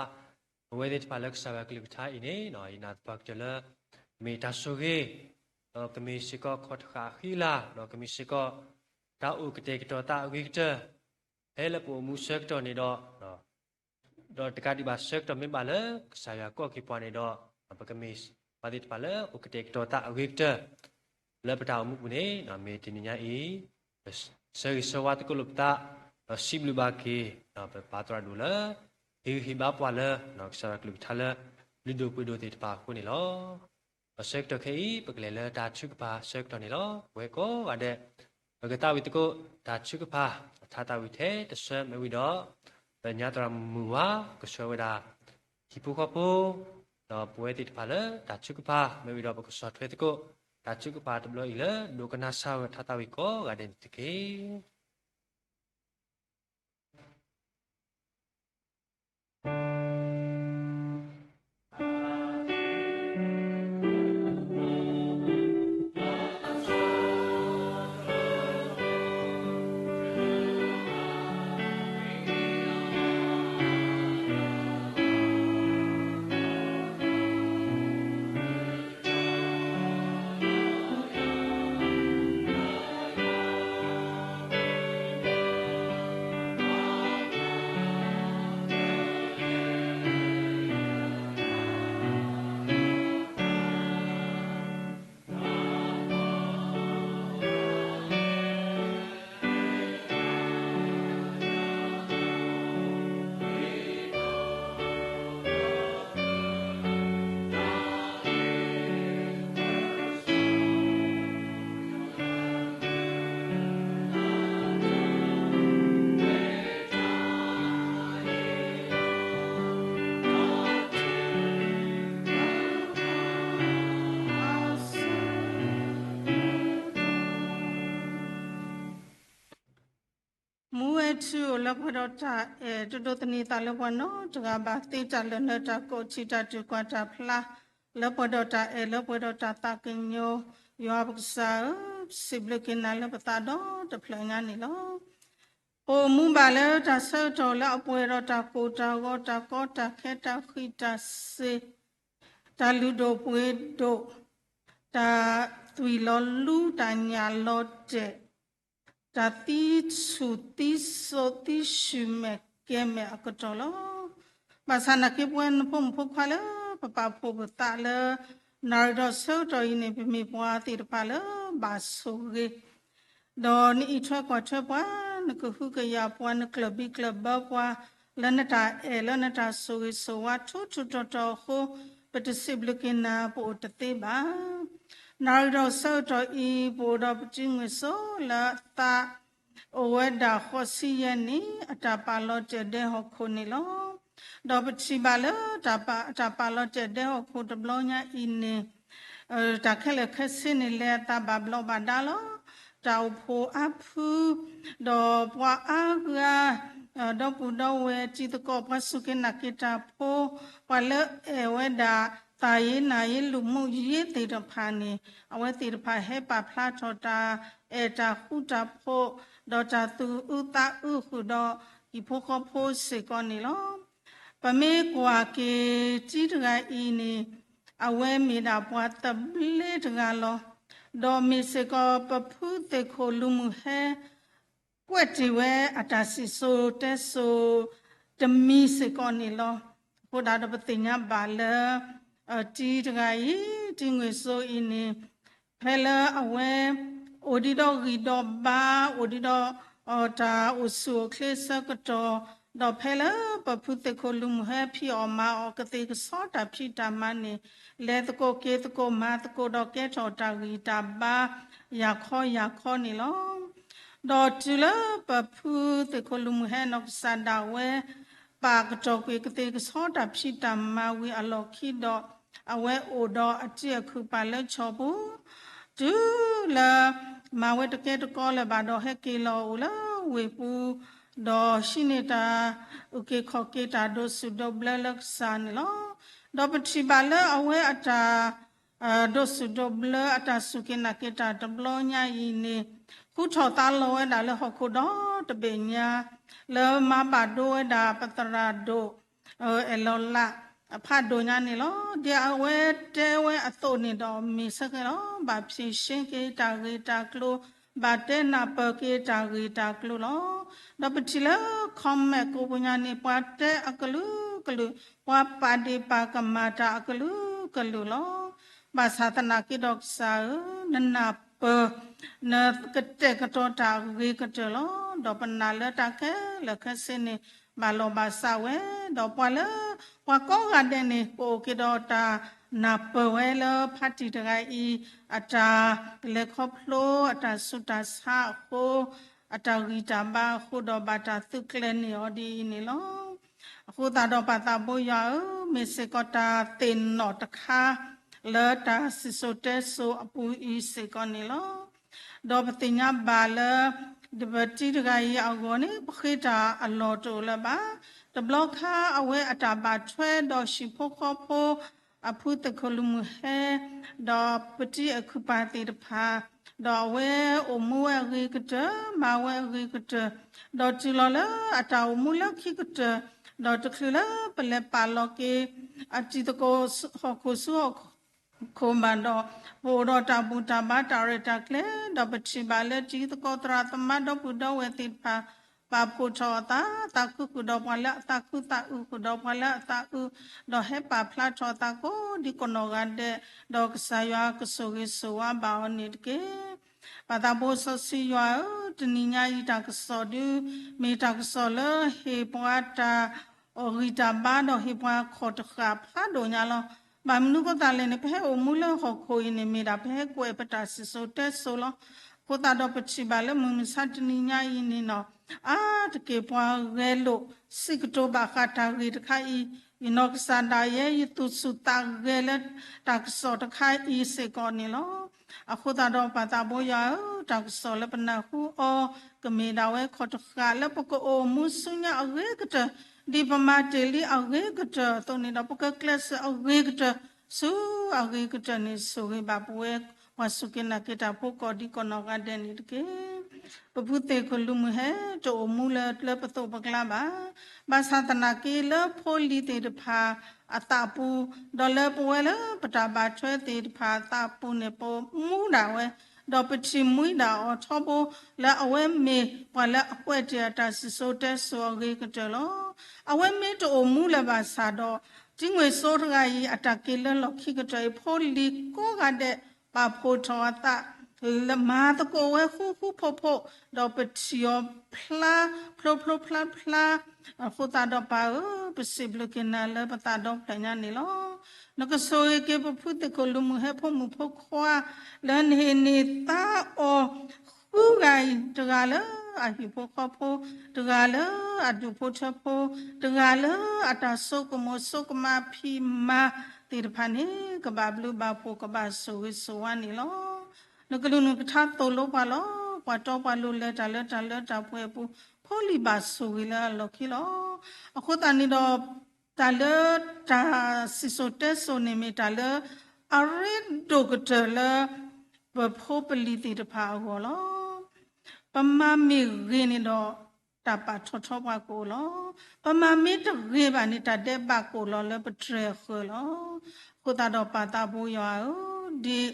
ပဝဲသ့ၣ်တဖၣ်လၢကစၢ်ယွၤကလုၢ်ကထါအံၤန့ၣ် ယနာ်သပှၢ်ကတၢၢ်လၢ မ့ၢ်တၢ်ဆိၣ်ဂ့ၤ, ဒီးကမ့ၢ်စ့ၢ်ကီးခီၣ်တဃာ်အဃံအလၤ, ဒီးကမ့ၢ်စ့ၢ်ကီး တၢ်အိၣ်ကတဲာ်ကတီၤသးအဂ့ၤကတၢၢ် ဖဲလၢပအိၣ်မူဆၢကတီၢ်န့ၣ်ဒီး ဒီးတကးဒံးဘၣ်ဆၢကတီၢ်မ့ၢ်ဘၣ်လၢကစၢ်ယွၤကိးက့ၤပှၤန့ၣ်ဒီး ပကမ့ၢ်ပှၤသ့ၣ်တဖၣ်လၢအိၣ်ကတဲာ်ကတီၤသးအဂ့ၤကတၢၢ် လၢပတၢ်အိၣ်မူပူၤန့ၣ် မ့ၢ်တနံၤညါအံၤ ပဆၢဂ့ၤဆၢဝါသကိးလိာ်ပသး ဒီးစံးဘျုးဘၣ်က့ၤ ပပၢ်သရၣ်ဒိၣ်လၢ ဟ့ၣ်ဂံၢ်ဟ့ၣ်ဘါပှၤလၢ ကစၢ်ယွၤကလုၢ်ကထါလၢ လုၢ်ဒိၣ်ပှ့ၤဒိၣ်သ့ၣ်တဖၣ်အဃိန့ၣ်လီၤ. ဒီးဆၢကတီၢ်ခဲအံၤ ပကလဲၤလၢတၢ်ထုကဖၣ်ဆၢကတီၢ်န့ၣ်လီၤ. ပဝဲကိးဂၤဒဲး ပကသးဝံၣ်သကိး တၢ်ထုကဖၣ် ထါသးဝံၣ်ထဲတဆၢမ့ၢ်ဝံၤဒီး ပညါသရၣ်မုၣ်ဝါ ကဆှၢဝဲဒၣ် ဟံၣ်ဖိဃီဖိ ဒီးပဝဲသ့ၣ်တဖၣ်လၢတၢ်ထုကဖၣ် မ့ၢ်ဝံၤဒီးပကဆီၣ်ထွဲသကိး တၢ်ထုကဖၣ်တဘျီအံၤလၢ ဒိကနၣ်စၢ်ဝဲထါသးဝံၣ်ကိးဂၤဒဲးန့ၣ်တက့ၢ်. မူဝဲထူအိၣ်လၢပှဲၤဒီးတၢ်အဲၣ် တဒိးသန့ၤသးလၢပှၤနီတဂၤဘၣ် သ့တၢ်လၢာ်လၢတၢ်ကိးထံၣ်တၢ်ထုးကွၢ်တၢ်ဖျါ လၢပှဲၤဒီးတၢ်အဲၣ်လၢပှဲၤဒီးတၢ်သးကညီၤ ယွၤပကစၢ်ဧၢ, စံးဘျုးက့ၤနၤလၢပသးဒီတဖျၢၣ်ညါန့ၣ်လီၤ. ပအိၣ်မူဘၣ်လၢတၢ်ဆၢကတီၢ်လၢအပှဲၤဒီးတၢ်ကိၢ်တၢ်ဂီၤ တၢ်ကီတၢ်ခဲတၢ်ဃံးတၢ်စ့ၤ တၢ်လုၢ်ဒိၣ်ပှ့ၤဒိၣ် တၢ်သွံၣ်လီၤလူ တၢ်ညၣ်လီၤတဲာ် တၢ်သံဆူၣ်သံဆူၣ်မဲာ်ကဲၤမဲာ်အကတီၢ်လီၤ. ဘၣ်ဆၣ်နာ်က့ ပဝဲနဖိမုၣ်ဖိခွါလၢပပာ်ဖှိၣ်ပသးလၢ နၣ်ရံၣ်ဒီးဆၢကတီၢ်အံၤန့ၣ် ပမ့ၢ်ပှၤသ့ၣ်တဖၣ်လၢဘၣ်ဆိၣ်ဂ့ၤ ဒီးနအံးထွဲကွၢ်ထွဲပှၤ, နကဟုကယာ်ပှၤ, နကျၢၢ်ဘံကျၢၢ်ဘၢပှၤ လၢနတၢ်အဲၣ်လၢနတၢ်ဆိၣ်ဂ့ၤဆိၣ်ဝါထူထူတီၤတီၤအဃိ, ပတစံးဘျုးက့ၤနၤ ပအိၣ်တသ့ဘၣ်. နၣ်ရံၣ်ဒီးဆၢကတီၢ်အံၤ ပအိၣ်ဒီးပတံၤမုၢ်စိလၢအသး အိၣ်ဝဲဒၣ်ဃိးဆံယဲၢ်နံၣ် အတၢ်ပာ်လီၤတဲာ်ဒဲဟီၣ်ခိၣ်န့ၣ်လီၤ. ဒီးပထံၣ်ဘၣ်လၢတၢ်ပာ် အတၢ်ပာ်လီၤတဲာ်ဒဲဟီၣ်ခိၣ်တဘျီညါအံၤန့ၣ် တၢ်ခဲလၢာ်ခဲဆ့န့ၣ် လဲၤအသးဘၣ်ဘျီးဘၣ်ဒါလီၤ. တၢ်အိၣ်ဖှိၣ်အါဖု ဒီးပှၤအါဂၤ ဒီပုၢ်ဒီဝဲၢ်တံၤသကိး ပှၤစူၢ်က့ၤနာ်က့ၤတၢ်ဖိ ပှၤလၢအဲၣ်ဝဲဒၣ် သးယ့နၢ်ယ့လူၤမူယ့သ့ၣ်တဖၣ်န့ၣ် အဝဲသ့ၣ်တဖၣ်ဟဲပာ်ဖျါထီၣ်တၢ်အဲၣ်တၢ်ဃူတၢ်ဖိး ဒီးတၢ်သူၣ်အုးသးအုးဃုာ်ဒီး ဟံၣ်ဖိဃီဖိစ့ၢ်ကီးန့ၣ်လီၤ. ပမ့ၢ်ကွၢ်က့ၤတံၤတဂၤအံၤန့ၣ် အဝဲမ့ၢ်ဒၣ်ပှၤသဘျ့တဂၤလီၤ. ဒီးမ့ၢ်စ့ၢ်ကီးပဖုသ့ၣ်ခိၣ်လူၤမုၢ်ဟဲ ကွဲးတ့ၢ်ဝဲအတၢ်စံၣ်စိၤတဲစိၤတမံၤစ့ၢ်ကီးန့ၣ်လီၤ. အဃိသတးဒီးပသ့ၣ်ညါဘၣ်လၢ တံၤတဂၤအံၤ တံၤငွေ့စိအံၤန့ၣ် ဖဲလၢအဝဲ အိၣ်ဒံးဒီးဂံၢ်ဒီးဘါ အိၣ်ဒံးဒီး တၢ်အိၣ်ဆူၣ်အိၣ်ချ့ဆၢကတီၢ် ဒီးဖဲလၢပဖုသ့ၣ်ခိၣ်လူၤမုၢ်ဟဲဖံးအီၣ်မၤအီၣ်ကသ့ၣ်ကဆီတၢ်ဖံးတၢ်မၤန့ၣ် လဲၤသကိးက့ၤသကိးမၤသကိးဒီးကဲထီၣ်တၢ်ဂံၢ်တၢ်ဘါ ယၤခီယၤခီန့ၣ်လီၤ. ဒီးတုၤလၢပဖုသ့ၣ်ခိၣ်လူၤမုၢ်ဟဲနီၢ်ကစၢ်ဒၣ်ဝဲ ပာ်ကတီၢ်ကွံာ်ကသ့ၣ်ကဆီတၢ်ဖံးတၢ်မၤဝံၤအလီၢ်ခံဒီး အဝဲအိၣ်ဒီးအတံၤအခုၣ်ပာ်လၢဆီပူၤ တုၤလၢ မၤဝဲတကဲတကီလၢၤဘၣ်ဒီး ဟဲက့ၤလီၤအိၣ်လၢဝ့ၢ်ပူၤ ဒီးဟံးန့ၢ်တၢ်အုၣ်က့ၤခီၣ်က့ၤတၢ်ဒိးစူၣ်ဒိးဘျၢလၢကစၢ်န့ၣ်လီၤ. ဒီးပထံၣ်ဘၣ်လၢအဝဲအတၢ် ဒိးစူၣ်ဒိးဘျၢအတၢ်စူၢ်က့ၤနာ်က့ၤတၢ်တဘျီညါအံၤန့ၣ် ဃုထီၣ်သါလီၤဝဲဒၣ်လၢဟီၣ်ခိၣ်ဒီတဘ့ၣ်ညါ လၢမၤဘၣ်ဒိဝဲဒၣ်ပသရၣ်ဒိၣ် အဲၣ်လီၤလး အဖးဒိၣ်ညါန့ၣ်လီၤ. ဒ်အဝဲတဲဝဲအသိးန့ၣ်ဒီးမ့ၢ်ဆၢက့ၤလီၤ. ဘၣ်ဖြေရှင်းက့ၤတၢ်ဂ့ၢ်တၢ်ကျိၤ ဘၣ်တဲနၢ်ပၢၢ်က့ၤတၢ်ဂ့ၢ်တၢ်ကျိၤလီၤ. ဒီးပထံၣ်လၢ comment ကိးပူၤညါန့ၣ် ပှၤတဲအကလုာ်ကလုာ် ပှၤပာ်ဒ့ၣ်ပာ်ကမၣ်တၢ်အကလုာ်ကလုာ်လီၤ. ဘၣ်ဆၣ်သနာ်က့ဒီးကစၢ်ဧၢ, နနၢ်ပၢၢ် နကတဲာ်ကတီၤတၢ်အဂ့ၤကတၢၢ်လီၤ. ဒီးပနာ်လၢတၢ်ခဲလၢာ်ခဲဆ့န့ၣ် ဘၣ်လီၢ်ဘၣ်စးဝဲ, ဒီးပှၤလၢ ပှၤကိးဂၤဒဲးန့ၣ် ကအိၣ်က့ၤဒီးတၢ်နၢ်ပၢၢ်ဝဲလၢဖါတံၢ်တဂၤအံၤ အတၢ်လဲၤခီဖျိ အတၢ်ဆူးတၢ်ဆါအဃိ အတၢ်ဂံၢ်တၢ်ဘါအဃိဒီး ဘၣ်တၢ်သုးကျဲၤန့ၢ်အီၤဒ်အံၤန့ၣ်လီၤ. အဃိသတးဒီးပၢ်သးဘိယွၤဧၢ, မ့ၢ်စ့ၢ်ကီးတၢ်သ့ၣ်နီၣ်တခါ လၢတၢ်စံၣ်စိၤတဲစိၤအပူၤအံၤစ့ၢ်ကီးန့ၣ်လီၤ. ဒီးပသ့ၣ်ညါဘၣ်လၢ ပတံၤတဂၤအံၤအဂီၢ်န့ၣ် ပဃ့တၢ်အလီၢ်တအိၣ်လၢၤဘၣ်. တဘျီခါအဝဲအတၢ်ဘၣ်ထွဲဒီးဟံၣ်ဖိဃီဖိ အဖုသ့ၣ်ခိၣ်လူၤမုၢ်ဟဲ ဒီးပတံၤအခုၣ်ပာ်သ့ၣ်တဖၣ်, ဒီးအဝဲအိၣ်မူဝဲအဂ့ၤကတၢၢ် မၤဝဲအဂ့ၤကတၢၢ်, ဒီးတုၤလီၤလၢအတၢ်အိၣ်မူလၢခံကတၢၢ်, ဒီးတချုးလၢပလဲၤပာ်လီၤက့ၤ အတံၤသကိးဟီၣ်ခိၣ်ဆူဟီၣ်ခိၣ်ဘၣ်ဒီး ပအိၣ်ဒီးတၢ်ဘူၣ်တၢ်ဘါတၢ်ရဲၣ်တၢ်ကျဲၤ, ဒီးပထံၣ်ဘၣ်လၢတံၤသကိးသရၣ်သမါဒီပုၢ်ဒီဝဲၢ်သ့ၣ်တဖၣ် ပာ်ဖှိၣ်ထီၣ်အသး, သးခုဃုာ်ဒီးပှၤလၢအသးခု, သးအုးဃုာ်ဒီးပှၤလၢအသးအုး, ဒီးဟဲပာ်ဖျါထီၣ်အသးကိးဒံကိးနီၢ်ဂၤဒဲး, ဒီးကစၢ်ယွၤကဆိၣ်ဂ့ၤဆိၣ်ဝါဘၣ်အီၤန့ၣ်တက့ၢ်. ပၢ်သးဘိစီဆှံယွၤဧၢ, တနံၤညါအံၤတၢ်ကစီၣ်ဒု မ့ၢ်တၢ်ကစီၣ်လၢဟ့ၣ်ပှၤတၢ် အဂံၢ်တၢ်ဘါဒီးဟ့ၣ်ပှၤခီၣ်တဃာ်ဖးဒိၣ်ညါလီၤ. ဘၣ်မနုၤဃိသတးလဲၣ်န့ၣ် ပဟဲအိၣ်မူလၢဟီၣ်ခိၣ်အံၤန့ၣ် မ့ၢ်ဒၣ်ပဟဲကွဲး ပတၢ်စံၣ်စိၤတဲစိၤလီၤ. အဃိသတးဒီးပထံၣ်ဘၣ်လၢမုၢ်မဆါတနံၤညါအံၤန့ၣ်နီၤ, အါတက့ၢ်ပှၤဂဲၤလိာ် စံးကတိၤဘၣ်ဃးတၢ်ဂ့ၢ်တခါအံၤ, ယနီၢ်ကစၢ်ဒၣ်ယဲ ယသူၣ်ဆူၣ်သးဂဲၤလၢတၢ်ကစီၣ်တခါအံၤစ့ၢ်ကီးန့ၣ်လီၤ. အဃိသတးဒီးပၢ်သးဘိယွၤဧၢ, တၢ်ကစီၣ်လၢပနၢ်ဟူအီၤ ကမ့ၢ်ဒၣ်ဝဲခီၣ်တဃာ်လၢပကအိၣ်မူဆူညါအဂ့ၤကတၢၢ်, ဒ်ပမၤတ့ၢ်လံအဂ့ၤကတၢၢ်အသိးန့ၣ်ဒီး ပကကျဲးစၢးအဂ့ၤကတၢၢ်, ဆူအဂ့ၤကတၢၢ်န့ၣ် ဆိၣ်ဂ့ၤဘၣ်ပဝဲ ပှၤစူၢ်က့ၤနာ်က့ၤတၢ်ဖိကိးဒံကိးနီၢ်ဂၤဒဲးန့ၣ်တက့ၢ်. ပဖုသ့ၣ်ခိၣ်လူၤမုၢ်ဟဲ တအိၣ်မူလၢ လၢပသိးပကျါဘၣ်. ဘၣ်ဆၣ်သနာ်က့လၢဖိလံၤသ့ၣ်တဖၣ် အသးပူၤ, ဒီးလၢပဝဲလၢပတၢ်ဘၣ်ထွဲသ့ၣ်တဖၣ်အသးပူၤန့ၣ် ပမူဒၣ်ဝဲ, ဒီးပထံၣ်မှံဒၣ်အီၤထီဘိ လၢအဝဲမ့ၢ်ပှၤလၢအကွဲးတ့ၢ်အတၢ်စံၣ်စိၤတဲစိၤအဂ့ၤကတၢၢ်လီၤ. အဝဲမ့ၢ်တအိၣ်မူလၢၤဘၣ်ဆၣ်ဒီး တံၤငွေ့စိတဂၤအံၤ အတၢ်က့ၤလၢလီၢ်ခံကတၢၢ်အံၤ ဖိလံၤကိးဂၤဒဲး ပာ်ဖှိၣ်ထီၣ်အသး လၢမၤသကိးဝဲဃူဃူဖိးဖိး, ဒီးပထံၣ်အီၤဖျါ ဖျိဖျိဖျါဖျါ, အဃိသတးဒီးပၢ်ဧၢ, ပစံးဘျုးက့ၤနၤလၢပသးဒီဖျၢၣ်ညါန့ၣ်လီၤ. နကဆိၣ်ဂ့ၤက့ၤပဖုသ့ၣ်ခိၣ်လူၤမုၢ်ဟဲဖိမုၣ်ဖိခွါ လၢနဟ့ၣ်န့ၢ်သါအီၤ ဃုဂၤအံၤ, တဂၤလၢအဟံၣ်ဖိဃီဖိ, တဂၤလၢအဒူၣ်ဖိထၢဖိ, တဂၤလၢအတၢ်စိကမီၤစိကမးဖံးမၤသ့ၣ်တဖၣ်န့ၣ် ကဘၣ်ဘျုးဘၣ်ဖှိၣ် ကဘၣ်ဆိၣ်ဂ့ၤဆိၣ်ဝါန့ၣ်လီၤ. နကလုၢ်နကထါသိၣ်လိပှၤလီၤ. ပှၤတီပှၤလိၤလဲၤတၢ်လၢတၢ်လၢတၢ်ပှဲၤအပူၤ, ဖိလံၤဘၣ်ဆိၣ်ဂ့ၤလၢအလီၢ်ခံလီၤ. အဃိသတးန့ၣ်ဒီး တၢ်လၢ တၢ်စံၣ်စိၤတဲစိၤန့ၣ်မ့ၢ်တၢ်လၢ အရ့ဒိၣ်ကတၢၢ်လၢ ပဖိပလံၤသ့ၣ်တဖၣ်အဂီၢ်လီၤ. ပမၤမ့ၢ်ဂ့ၤန့ၣ်ဒီး တၢ်ပာ်ထီၣ်ထီပှၤကအိၣ်လီၤ. ပမၤမ့ၢ်တဂ့ၤဘၣ်န့ၣ် တၢ်ဒဲးဘးကအိၣ်လီၤလၢပတြဲၤအဃၢၤလီၤ. အဃိသတးဒီးပၢ်သးဘိယွၤဧၢ ဒ်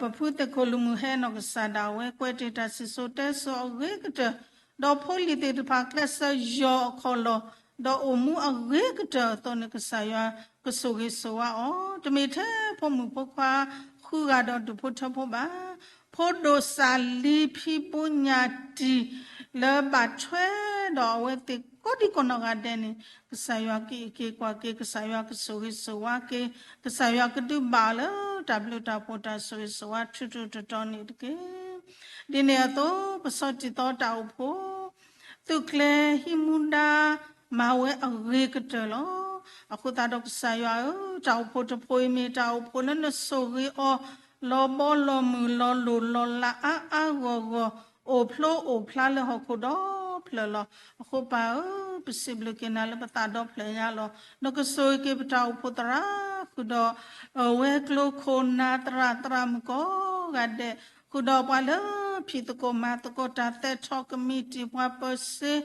ပဖုသ့ၣ်ခိၣ်လူၤမုၢ်ဟဲနီၢ်ကစၢ်ဒၣ်ဝဲ ကွဲးတ့ၢ်တၢ်စံၣ်စိၤတဲစိၤအဂ့ၤကတၢၢ်, ဒီးဖိလံၤသ့ၣ်တဖၣ်ကျဲးစၢးယီၢ်အခီၣ်လီၢ်, ဒီးအိၣ်မူအဂ့ၤကတၢၢ်အသိးန့ၣ် ကစၢ်ယွၤကဆိၣ်ဂ့ၤဆိၣ်ဝါအီၤ, တမ့ၢ်ထဲဖိမုၣ်ဖိခွါဃုဂၤဒီးဒူၣ်ဖိထၢဖိဘၣ်. ဖိဒိၣ်စၢ်လံၤဖံဘိညၣ်တံၢ် လၢဘၣ်ထွဲဒီးအဝဲသ့ၣ်ကိးဒံကိးနီၢ်ဂၤဒဲးန့ၣ် ကစၢ်ယွၤကအံးက့ၤကွၢ်က့ၤ, ကစၢ်ယွၤကဆိၣ်ဂ့ၤဆိၣ်ဝါက့ၤ, ကစၢ်ယွၤကဒုးဘၣ်အီၤလၢတၢ်ဘျုးတၢ်ဖှိၣ်တၢ်ဆိၣ်ဂ့ၤဆိၣ်ဝါထူထူတီတီန့ၣ်တက့ၢ်. ဒ်န့ၣ်အသိး ပဆီၣ်တံၢ်သီတၢ်အိၣ်ဖှိၣ် သုးကျဲၤဟံးမူဒါ မၤဝဲအဂ့ၤကတၢၢ်လီၤ. အဃိသတးဒီးကစၢ်ယွၤဧၢ, တၢ်အိၣ်ဖှိၣ်တဖှိၣ်အံၤမ့ၢ်တၢ်အိၣ်ဖှိၣ်လၢနဆိၣ်ဂ့ၤအီၤ လီၤဘီလီၤမုၢ်လီၤလိၢ်လီၤလးအါအါဂီၢ်ဂီၢ် အိၣ်ဖျိအိၣ်ဖျါလၢဟီၣ်ခိၣ်ဒီဖျၢၣ်လီၤ. အဃိပၢ်ဧၢ, ပစံးဘျုးက့ၤနၤလၢပသးဒီဖျၢၣ်ညါလီၤ. နကဆိၣ်ဂ့ၤက့ၤပတၢ်အိၣ်ဖှိၣ်သရၣ်ဃုာ်ဒီး ဝဲၤကျိၤခိၣ်နၢ်သရၣ်သရၣ်မုၣ်ကိးဂၤဒဲး, ဃုာ်ဒီးပှၤလၢဖံးသကိးမၤသကိးတၢ်သဲးထီၣ်ကမံးတံာ် ပှၤပၢၤစ့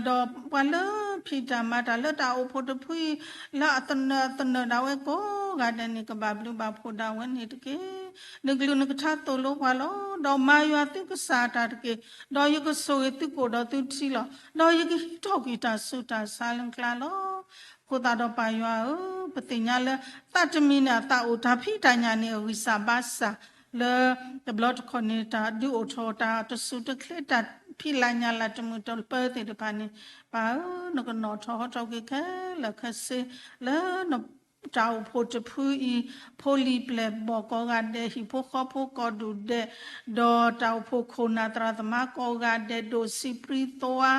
ဒီးပှၤလၢဖံးတၢ်မၤတၢ်လၢတၢ်အိၣ်ဖှိၣ်တဖုအံၤ လၢအသနၢၣ်သနၢၣ်ဒၣ်ဝဲကိးဂၤဒဲးန့ၣ် ကဘၣ်ဘျုးဘၣ်ဖှိၣ်ဒၣ်ဝဲန့ၣ်တက့ၢ်. နကလုၢ်နကထါသိၣ်လိပှၤလီၤ. ဒီးမၤယွၤသုကစၢ်တၢ်တက့ၢ်. ဒီးယကဆိၣ်ဂ့ၤသုကိၣ်ဒီးသုထံလီၤ. ဒီးယကဟံးထီၣ်ကွံာ်တၢ်ဆူးတၢ်ဆါလၢနကျါလီၤ. အဃိသတးဒီးပၢ်ယွၤဧၢ, ပသ့ၣ်ညါလၢသးတမံၤန့ၣ် အသးအိၣ်တၢ်ဖံးတၢ်ညၣ်န့ၣ် အဂံၢ်စၢ်ဘါစၢ် လၢတဘျီတခီၣ်န့ၣ် တၢ်ဒုးအိၣ်ထီၣ်တၢ်တစူၢ်တချ့ တၢ်ဖံးလၢ်ညၣ်လၢ်တမုာ်တပၢၤသ့ၣ်တဖၣ်န့ၣ် ပၢ်ဧၢ, နကနီၣ်ထီၣ်ဟီထီၣ်က့ၤခဲလၢာ်ခဲဆ့ လၢနတၢ်အိၣ်ဖှိၣ်တဖုအံၤ ဖိလံၤပျဲၢ်ဘီၣ်ကိးဂၤဒဲး ဟံၣ်ဖိဃီဖိကိးဒူၣ်ဒဲး ဒီးတၢ်အိၣ်ဖှိၣ်ခိၣ်နၢ်သရၣ်သမါကိးဂၤဒဲး ဒိၣ်ဆံးပြံသွါ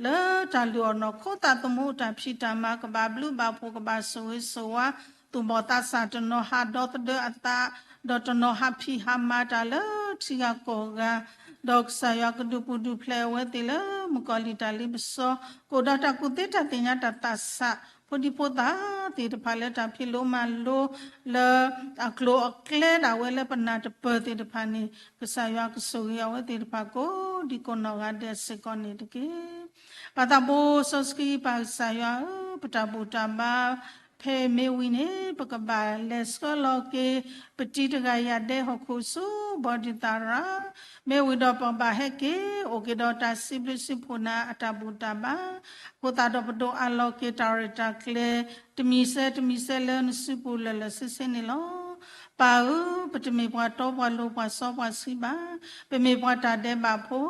လၢတၢ်လုၢ်အီၣ်နီၢ်ခိသးသမူအတၢ်ဖံးတၢ်မၤ ကဘၣ်ဘျုးဘၣ်ဖှိၣ် ကဘၣ်ဆိၣ်ဂ့ၤဆိၣ်ဝါ သူၣ်ဘီၣ်သးစၢ်တနီၤ ဟးဒီသဒၢအသး ဒီးတနီၤဟးဖံးဟးမၤတၢ်လၢထံဂၤကီၢ်ဂၤ ဒီးကစၢ်ယွၤကဒုးပူၤဒုးဖျဲးအဝဲသ့ၣ်လၢမုၣ်ကီၤလံၢ်တၢ်လ့ပစီ ကအိၣ်ဒီးတၢ်ကူၣ်သ့တၢ်သ့ၣ်ညါတၢ်သးစၢ် ဖိဒံဖိသၣ်သ့ၣ်တဖၣ်လၢတၢ်ဖံးလိမၤလိ လၢအကျိၤအကျဲဒၣ်ဝဲလၢပနၢ်တပၢၢ်သ့ၣ်တဖၣ်န့ၣ် ကစၢ်ယွၤကဆိၣ်ဂ့ၤအဝဲသ့ၣ်တဖၣ်ကိးဒံကိးနီၢ်ဂၤဒဲးစ့ၢ်ကီးန့ၣ်တက့ၢ်. ပၢ်သးဘိစီဆှံပၢ်ကစၢ်ယွၤဧၢ, ပတၢ်ဘူၣ်တၢ်ဘါ ဖဲမ့ၢ်ဝံၤန့ၣ် ပကဘၣ်လဲၤဆှၢလီၤက့ၤ ပတံၤတဂၤယၤဒဲးဟီၣ်ခိၣ်ဆူဘီဒံသရၣ် မ့ၢ်ဝံၤဒီးပကဘၣ်ဟဲက့ၤ အိၣ်က့ၤဒီးတၢ်စံးဘျုးစံးဖှိၣ်နၤအတၢ်ဘူၣ်တၢ်ဘါ အဃိသတးဒီးပဒိးအးလီၤက့ၤတၢ်ရဲၣ်တၢ်ကျဲၤ တမံၤစဲတမံၤစဲလၢနစုပူၤလၢာ်လၢာ်ဆ့ဆ့န့ၣ်လီၤ. ပၢ်ဧၢ, ပတမ့ၢ်ပှၤတီပှၤလိၤပှၤစီပှၤဆှံဘၣ်, ပမ့ၢ်ပှၤတၢ်ဒဲးဘးဖိ,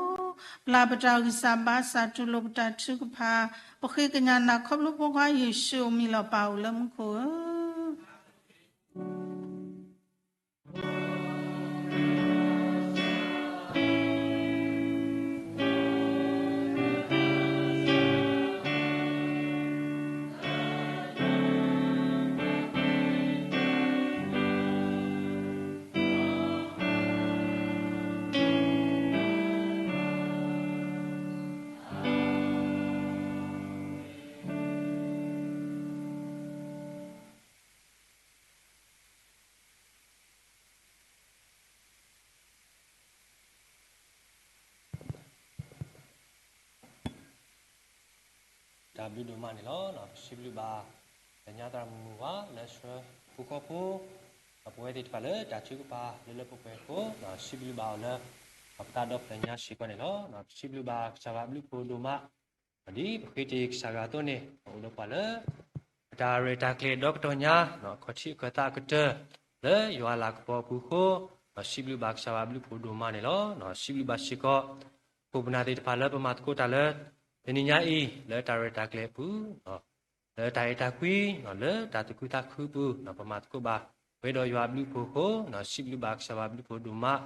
ပျၢ်ပတၢ်ဂံၢ်စၢ်ဘါစၢ် တူၢ်လိာ်ပတၢ်ထုကဖၣ်, ပဃ့ကညးနၤခီဖျိဖိခွါယ့ၣ်ၡူးအမံၤလီၤ. ပၢ်အိၣ်လၢမူခိၣ်ဧၢ. တၢ်ဘျုးဒိၣ်မးန့ၣ်လီၤ. ပစံးဘျုးဘၣ် လၢညါသရၣ်မုၣ်ဝါ လၢဆှၢဖိဃီဖိ ပဝဲသ့ၣ်တဖၣ်လၢတၢ်ထုကဖၣ်လၢလၢပှဲၤပှဲၤအဃိ စံးဘျုးဘၣ်အီၤလၢ ပသးဒီဖျၢၣ်ညါစ့ၢ်ကီးန့ၣ်လီၤ. ပစံးဘျုးဘၣ်ကစၢ်ယွၤအဘျုးဖှိၣ်ဒိၣ်မး ဒ်ပဃ့တ့ၢ်ကစၢ်ယွၤအသိးန့ၣ် အိၣ်ဒီးပှၤလၢ ပတၢ်ရဲၣ်တၢ်ကျဲၤဒီကတီၢ်ညါ အခီၣ်ထံးအခၢၣ်သးအကတၢၢ် လၢယွၤအလၤကပီၤအပူၤအဃိ စံးဘျုးဘၣ်ကစၢ်ယွၤအဘျုးဖှိၣ်ဒိၣ်မးန့ၣ်လီၤ. စံးဘျုးဘၣ်စ့ၢ်ကီး ခိၣ်ပနၢ်သ့ၣ်တဖၣ်လၢပမၤသကိးတၢ်လၢ တနံၤညါအံၤ လၢတၢ်ရဲၣ်တၢ်ကျဲၤအပူၤ လၢတၢ်အဲၣ်တၢ်ကွံ လၢတၢ်သူၣ်ခုသးခုအပူၤ ပမၤသကိးဘၣ် ပှဲၤဒီးယွၤအဘျုးအဖှိၣ်အဃိ စံးဘျုးဘၣ်ကစၢ်ယွၤအဘျုးဖှိၣ်ဒိၣ်မး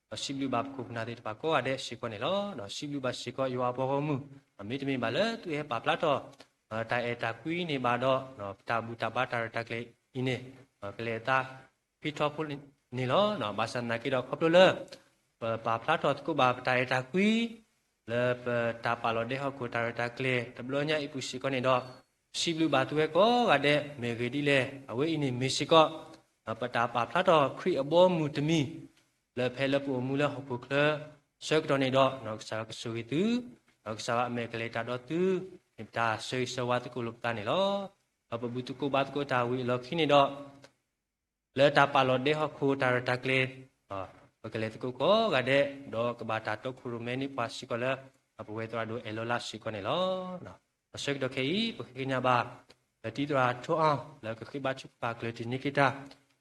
ဒီးစံးဘျုးဘၣ်ပခိၣ်ပနၢ်သ့ၣ်တဖၣ်ကိးဂၤဒဲးစ့ၢ်ကီးန့ၣ်လီၤ. ဒီးစံးဘျုးဘၣ်စ့ၢ်ကီးယွၤအပှၤဂီၢ်မုၢ် မ့တမ့ၢ်ဘၣ်လၢသုဟဲပာ်ဖျါထီၣ် တၢ်အဲၣ်တၢ်ကွံန့ၣ်ဘၣ်ဒီး ပတၢ်ဘူၣ်တၢ်ဘါတၢ်ရဲၣ်တၢ်ကျဲၤအံၤန့ၣ် ကလဲၤအသးဖံးထီဖိန့ၣ်လီၤ. ဘၣ်ဆၣ်သနာ်က့ဒီးခီဖျိလၢ ပပာ်ဖျါထီၣ်သကိးဘၣ်ပတၢ်အဲၣ်တၢ်ကွံ လၢပတၢ်ပာ်လီၤဒဲဟီၣ်ခိၣ်တၢ်ရဲၣ်တၢ်ကျဲၤ တဘျီညါအံၤအပူၤစ့ၢ်ကီးန့ၣ်ဒီး စံးဘျုးဘၣ်သုဝဲကိးဂၤဒဲး မ့ၢ်ဂ့ၢ်ဒ်လဲၣ် အဝဲအံၤန့ၣ်မ့ၢ်စ့ၢ်ကီး ပတၢ်ပာ်ဖျါထီၣ်ခရံာ်အဘီအမုၢ်တမံၤ လၢဖဲလၢပအိၣ်မူလၢဟီၣ်ခိၣ်ချၢ ဆၢကတီၢ်န့ၣ်ဒီး ကစၢ်ယွၤကဆိၣ်ဂ့ၤသု ဒီးကစၢ်ယွၤအမဲာ်ကလဲၤတၢ်ဒီးသု မ့ၢ်ပတၢ်ဆၢဂ့ၤဆၢဝါသကိးလိာ်ပသးန့ၣ်လီၤ. ဒီးပဘူၣ်သကိးဘါသကိးတၢ်ဝံၤအလီၢ်ခံန့ၣ်ဒီး လၢတၢ်ပာ်လီၤဒဲဟီၣ်ခိၣ်တၢ်ရဲၣ်တၢ်ကျဲၤ, ပကလဲၤသကိးကိးဂၤဒဲး, ဒီးကဘၣ်တၢ်တီခိၣ်ရိၣ်မဲန့ၢ်ပှၤစ့ၢ်ကီးလၢ ပဝဲသရၣ်ဒိၣ်အဲၣ်လီၤလၢ်စ့ၢ်ကီးန့ၣ်လီၤ. ဒီးဆၢကတီၢ်ခဲအံၤ ပဃ့ကညးဘၣ် ပတံၤသရၣ်ထိၣ်အီၣ် လၢကဃ့ဘါထုကဖၣ်ကျၢၢ်တံၢ်န့ၢ်က့ၤတၢ်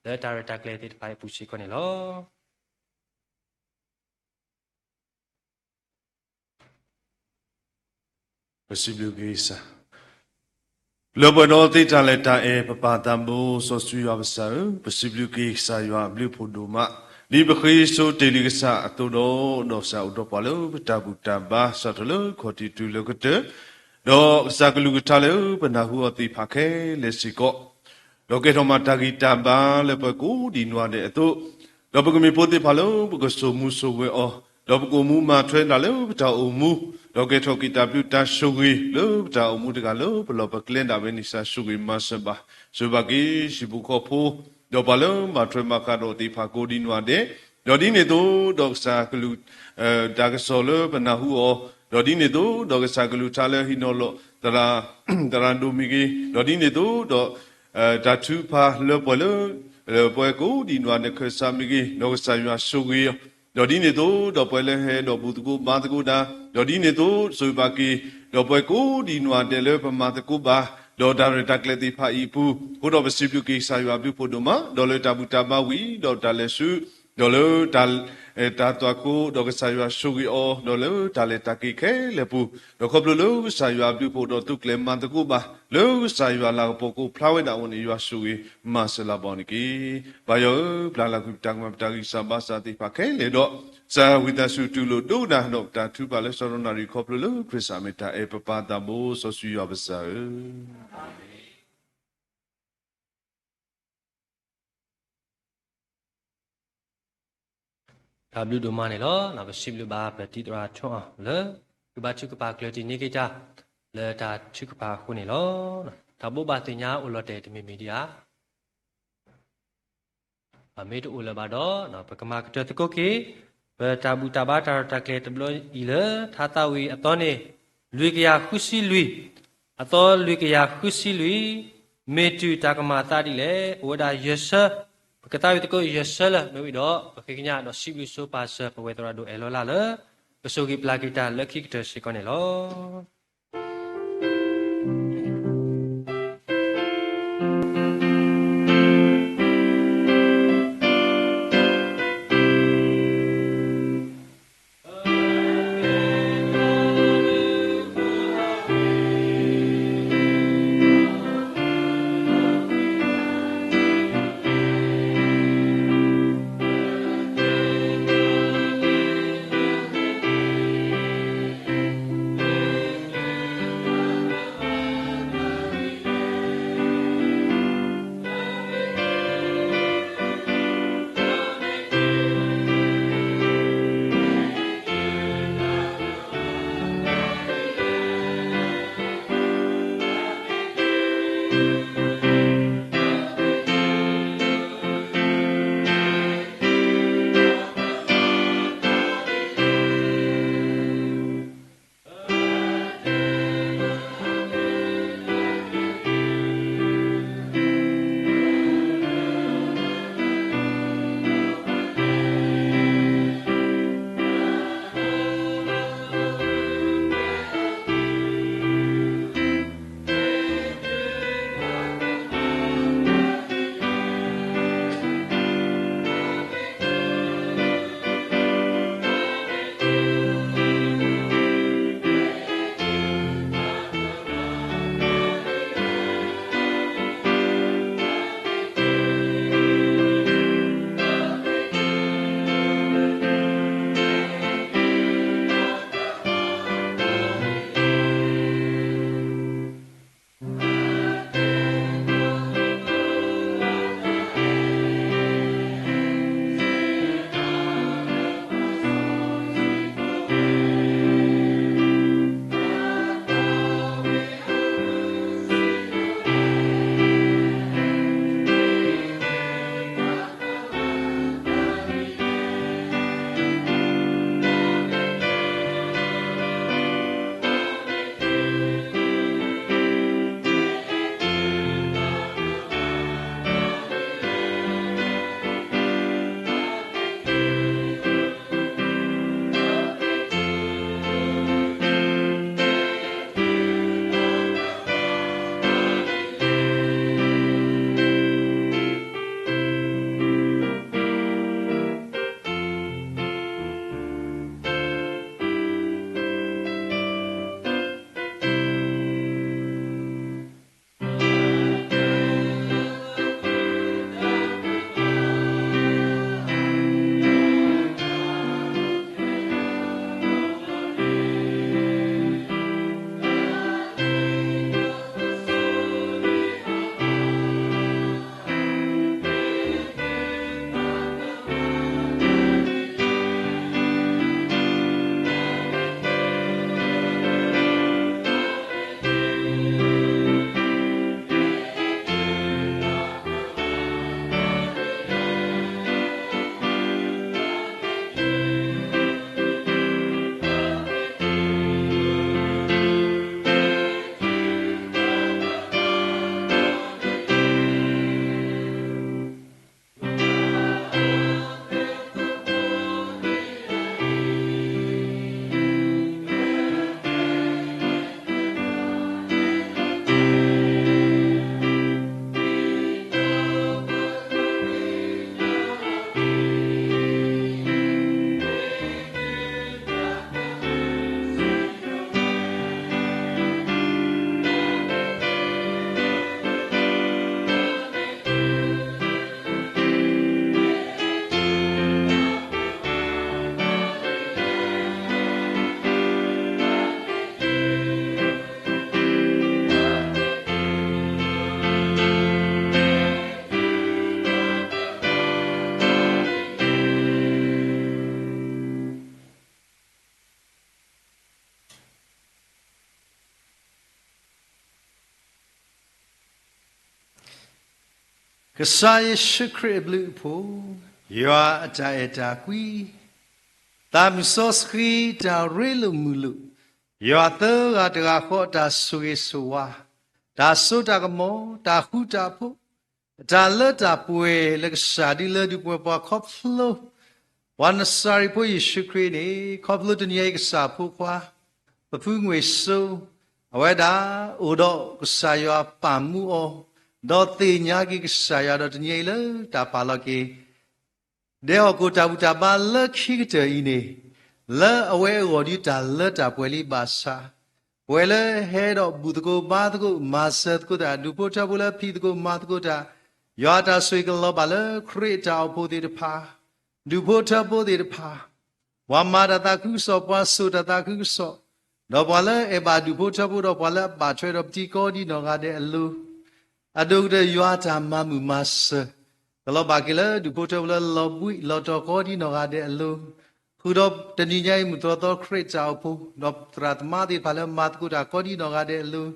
လၢတၢ်ရဲၣ်တၢ်ကျဲၤသ့ၣ်တဖၣ်အံၤအပူၤစ့ၢ်ကီးန့ၣ်လီၤ. ပစံးဘျုးက့ၤကစၢ်, လၢပှဲၤဒီးသ့ၣ်တၢ်လၢတၢ်အဲၣ် ပပၢ်သးဘိ စီဆှံယွၤပစၢ်ဧၢ, ပစံးဘျုးက့ၤကစၢ်ယွၤအဘျုးဖှိၣ်ဒိၣ်မး, ဒ်ပဃ့စိတ့ၢ်လံကစၢ်အသိးဒီး, ဒီးကစၢ်အိၣ်ဒီးပှၤလၢပတၢ်ဘူၣ်တၢ်ဘါ စးထီၣ်လၢခီၣ်ထံးတုၤလၢကတၢၢ်, ဒီးကစၢ်ကလုၢ်ကထါလၢပနၢ်ဟူအီၤသ့ၣ်တဖၣ်ခဲလၢာ်စ့ၢ်ကီး ဒီးကဲထီၣ်မးတၢ်ဂံၢ်တၢ်ဘါလၢပှၤကိးဒံးနီၢ်ဒဲးအသိး, ဒီးပကမ့ၢ်ဖိသ့ၣ်တဖၣ်လၢပကစိာ်မူစိာ်ဝဲအီၤ, ဒီးပကအိၣ်မူမၤထွဲဒၣ်လၢပတၢ်အိၣ်မူ, ဒီးကဲထီၣ်က့ၤတၢ်ဘျုးတၢ်ဆိၣ်ဂ့ၤလၢပတၢ်အိၣ်မူတဂၤလၢပလီၢ်ပကျဲဒၣ်ဝဲန့ၣ် ကစၢ်ဆိၣ်ဂ့ၤမၤစၢၤဘၣ်, ဆိၣ်ဂ့ၤဘၣ်က့ၤဟံၣ်ဖိဃီဖိ, ဒီးပှၤလၢဘၣ်ထွဲဘၣ်ဃးဒီးသ့ၣ်တဖၣ်ကိးဒံးနီၢ်ဒဲး, ဒီးဒ်န့ၣ်အသိး ဒီးကစၢ်ကလုၢ် တၢ်ကစီၣ်လၢပနၢ်ဟူအီၤ, ဒီးဒ်န့ၣ်အသိး ဒီးကစၢ်ကလုၢ်ကထါလၢဟံးနီၤလီၤ သရၣ်ဒိၣ်မ့ၢ်ဂ့ၤ, ဒီးဒ်န့ၣ်အသိး ဒီး တၢ်ထုကဖၣ်လၢပှဲၤလၢ ပှၤကိးဒံးနီၢ်ဒဲးခၢၣ်စးမ့ၢ်ဂ့ၤ, ဒီးကစၢ်ယွၤဆိၣ်ဂ့ၤအီၤ, ဒီးဒ်န့ၣ်အသိး ဒီးပှၤလၢဟဲဒီးဘူၣ်သကိးဘါသကိးတၢ်, ဒီးဒ်န့ၣ်အသိး ဆိၣ်ဂ့ၤဘၣ်က့ၤ ဒီးပှၤကိးဒံးနီၢ်ဒဲးလၢပမၤသကိးဘၣ် ဒီးတၢ်ရဲၣ်တၢ်ကျဲၤသ့ၣ်တဖၣ်အံၤအပူၤ, အဃိဒီးပစံးဘျုးက့ၤကစၢ်ယွၤအဘျုးဖှိၣ်ဒိၣ်မး, ဒီးလၢတၢ်ဘူၣ်တၢ်ဘါဝံၤ ဒီးတၢ်လဲၤဆူ ဒီးလၢ တၢ်သွၣ်ခိၣ် ဒီးကစၢ်ယွၤဆိၣ်ဂ့ၤအီၤ ဒီးလၢတၢ်လဲၤတၢ်က့ၤခဲလၢာ်ပူၤ, ဒီးခီဖျိလၢကစၢ်ယွၤအဘျုးဖှိၣ်ဒီးသူၣ်ကျဲၤမၤသကိးဘၣ် လၢကစၢ်ယွၤလၤကပီၤကအိၣ်ဖျါဝဲဒၣ်အဃိန့ၣ် ယွၤဆိၣ်ဂ့ၤမၤစၢၤလၢပှဲၤန့ၣ်တက့ၢ်. ပၢ်ယွၤဧၢ, ပျၢ်လၢ်ကွံာ်ပတၢ်ကမၣ်ပတၢ်ဂံၢ်စၢ်ဘါစၢ်သ့ၣ်တဖၣ်ခဲလၢာ်ဒီး ကစၢ်ဝံသးစူၤတူၢ်လိာ်ဒိကနၣ်ဒီးပတၢ်ထုကဖၣ်လၢစီၤရီနၣ်ရံၣ်ခီဖျိလၢခရံာ်စၢ်မ့ၢ်တၢ်အဲၣ်ပပၢ်သးဘိစီဆှံယွၤပစၢ်ဧၢ. တၢ်ဘျုးဒိၣ်မးန့ၣ်လီၤ. ပစံးဘျုးဘၣ်ပတံၤသရၣ်ထိၣ်အီၣ်လၢ ဃ့ဘါထုကဖၣ်ကျၢၢ်တံၢ်န့ၢ်က့ၤတၢ် လၢတၢ်ထုကဖၣ်အဃိန့ၣ်လီၤ. တၢ်ဘိးဘၣ်သ့ၣ်ညါအိၣ်လီၤတဲာ်တမံၤမံၤဒံးဧါ. မ့ၢ်တအိၣ်လၢၤဘၣ်ဒီး ပကမၤကတၢၢ်သကိးက့ၤ ပတၢ်ဘူၣ်တၢ်ဘါတၢ်ရဲၣ်တၢ်ကျဲၤတဘျီအံၤလၢ ထါသးဝံၣ်အသီန့ၣ် လွံၢ်ကယၤဃုဆံလွံၢ်, အသီလွံၢ်ကယၤဃုဆံလွံၢ်, မ့ၢ်တုၤတၢ်ကမၤအသးဒ်လဲၣ်. အိၣ်ဝဲဒၣ်ယဲၢ်ဆၢ, ပကသးဝံၣ်သကိးယဲၢ်ဆၢလၢ မ့ၢ်ဝံၤဒီး ပဃ့ကညးဒီးစံးဘျုးဆိပာ်စၢၤ ပဝဲသရၣ်ဒိၣ်အဲၣ်လီၤလၢ်လၢ ကဆိၣ်ဂ့ၤပျၢ်က့ၤတၢ်လၢခံကတၢၢ်စ့ၢ်ကီးန့ၣ်လီၤ. ကစၢ်ယ့ၣ်ၡူးခရံာ်အဘျုးအဖှိၣ်, ယွၤအတၢ်အဲၣ်တၢ်ကွံ, သးမုၢ်စီဆှံတၢ်ရ့လိာ်မုာ်လိာ်, ယွၤသၢဂၤတဂၤဃီအတၢ်ဆိၣ်ဂ့ၤဆိၣ်ဝါ, တၢ်စိတၢ်ကမီၤ, တၢ်ဃူတၢ်ဖိး, အတၢ်လၢတၢ်ပှဲၤလၢကစၢ်ဒုးလၢဒုးပှဲၤပှၤခီဖျိ ပှၤနစၤရ့းဖိယ့ၣ်ၡူးခရံာ်န့ၣ် ခီဖျိတနံၤအံၤကစၢ်ဖိခွါ ပဖုငွေစိ အဝဲဒၣ်အိၣ်ဒီးကစၢ်ယွၤပာ်မူအီၤ, ဒီးသ့ၣ်ညါက့ၤကစၢ်ယွၤဒီးတနံၤအံၤလၢတၢ်ပာ်လီၤက့ၤ ဒဲဟီၣ်ခိၣ်တၢ်ဘူၣ်တၢ်ဘါလၢခံကတၢၢ်အံၤန့ၣ်, လၢအဝဲအဂီၢ်ဒ်တၢ်လၢတၢ်ပှဲၤလံဘၣ်ဆၣ်, ပှဲၤလၢဟဲဒီးဘူၣ်သကိးဘါသကိး မၤစၢၤသကိးတၢ်, ဒူၣ်ဖိထၢဖိလၢဖံးသကိးမၤသကိးတၢ်, ယွၤအတၢ်ဆိၣ်ဂ့ၤကလီၤဘၣ်လၢခရံာ်အတၢ်အိၣ်ဖှိၣ်သ့ၣ်တဖၣ်, ဒူၣ်ဖိထၢဖိသ့ၣ်တဖၣ်, ပှၤမၤတၢ်သးခုကစီၣ်, ပှၤစိာ်တၢ်သးခုကစီၣ်, ဒီးပှၤလၢအဲၣ်ဘၣ်ဒူၣ်ဖိထၢဖိ ဒီးပှၤလၢအဘၣ်ထွဲဒီးပတံၤကိးဒ်နီၢ်ဂၤဒဲးအလိၤ အဒိၣ်ကတၢၢ်ယွၤအတၢ်မၤမုာ်မၤစၢၤ ကလီၤဘၣ်က့ၤလၢဒူၣ်ဖိထၢဖိလၢလီၤဘှံးလီၤတီၤကိးဒ်နီၢ်ဂၤဒဲးအလိၤ, ဃုာ်ဒီးတနံၤညါအံၤမုၢ်သီသီခရံာ်အတၢ်အိၣ်ဖှိၣ် ဒီးသရၣ်သမါသ့ၣ်တဖၣ်လၢမၤသကိးတၢ်ကိးဒ်နီၢ်ဂၤဒဲးအလိၤ,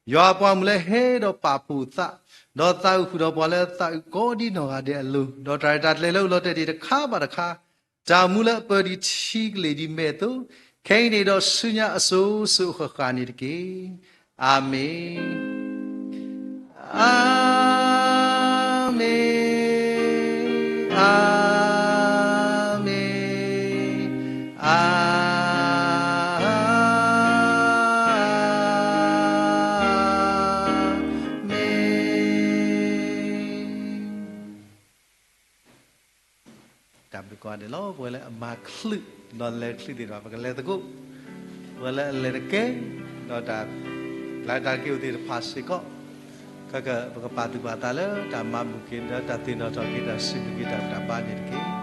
ယွၤအပှၤမုၣ်လၢဟဲဒီးပာ်ဖှိၣ်သး, ဒီးသးအုးဃုာ်ဒီးပှၤလၢသးအုးကိးဒ်နီၢ်ဂၤဒဲးအလိၤ, ဒီးတၢ်ရဲၣ်တၢ်ကျဲၤလၢအိၣ်လီၤတဲာ်သ့ၣ်တခါဘၣ်တခါ, တၢ်မူလၢအပၢဒ်ထံကလ့ၢ်ဒ်မဲာ်အသိး, ခဲအံၤန့ၣ်ဒီးဆူညါအစိၤစိၤအဃၣ်ဃၣ်န့ၣ်တက့ၢ်. အၤမ့ၣ်, အၤမ့ၣ်, အၤမ့ၣ်, အၤမ့ၣ်. တၢ်ဘျုးကိးဂၤဒဲးလီၤ. ပဝဲလၢအမၤချုး ဒီးလဲၤချုးသ့ၣ်တဖၣ် ပကလဲၤသကိး, ပဝဲလၢအလဲၤတကဲ ဒီးတၢ် လၢတၢ်က့ၤအိၣ်သ့ၣ်တဖၣ်စ့ၢ်ကီး, ခဲကပကပာ်သူၣ်ပာ်သးလၢတၢ်မၤမုာ်က့ၤ ဒီးတၢ်သ့ၣ်နီၣ်ထီၣ်က့ၤ တၢ်စံးဘျုးက့ၤတၢ်ဘူၣ်တၢ်ဘါန့ၣ်တက့ၢ်.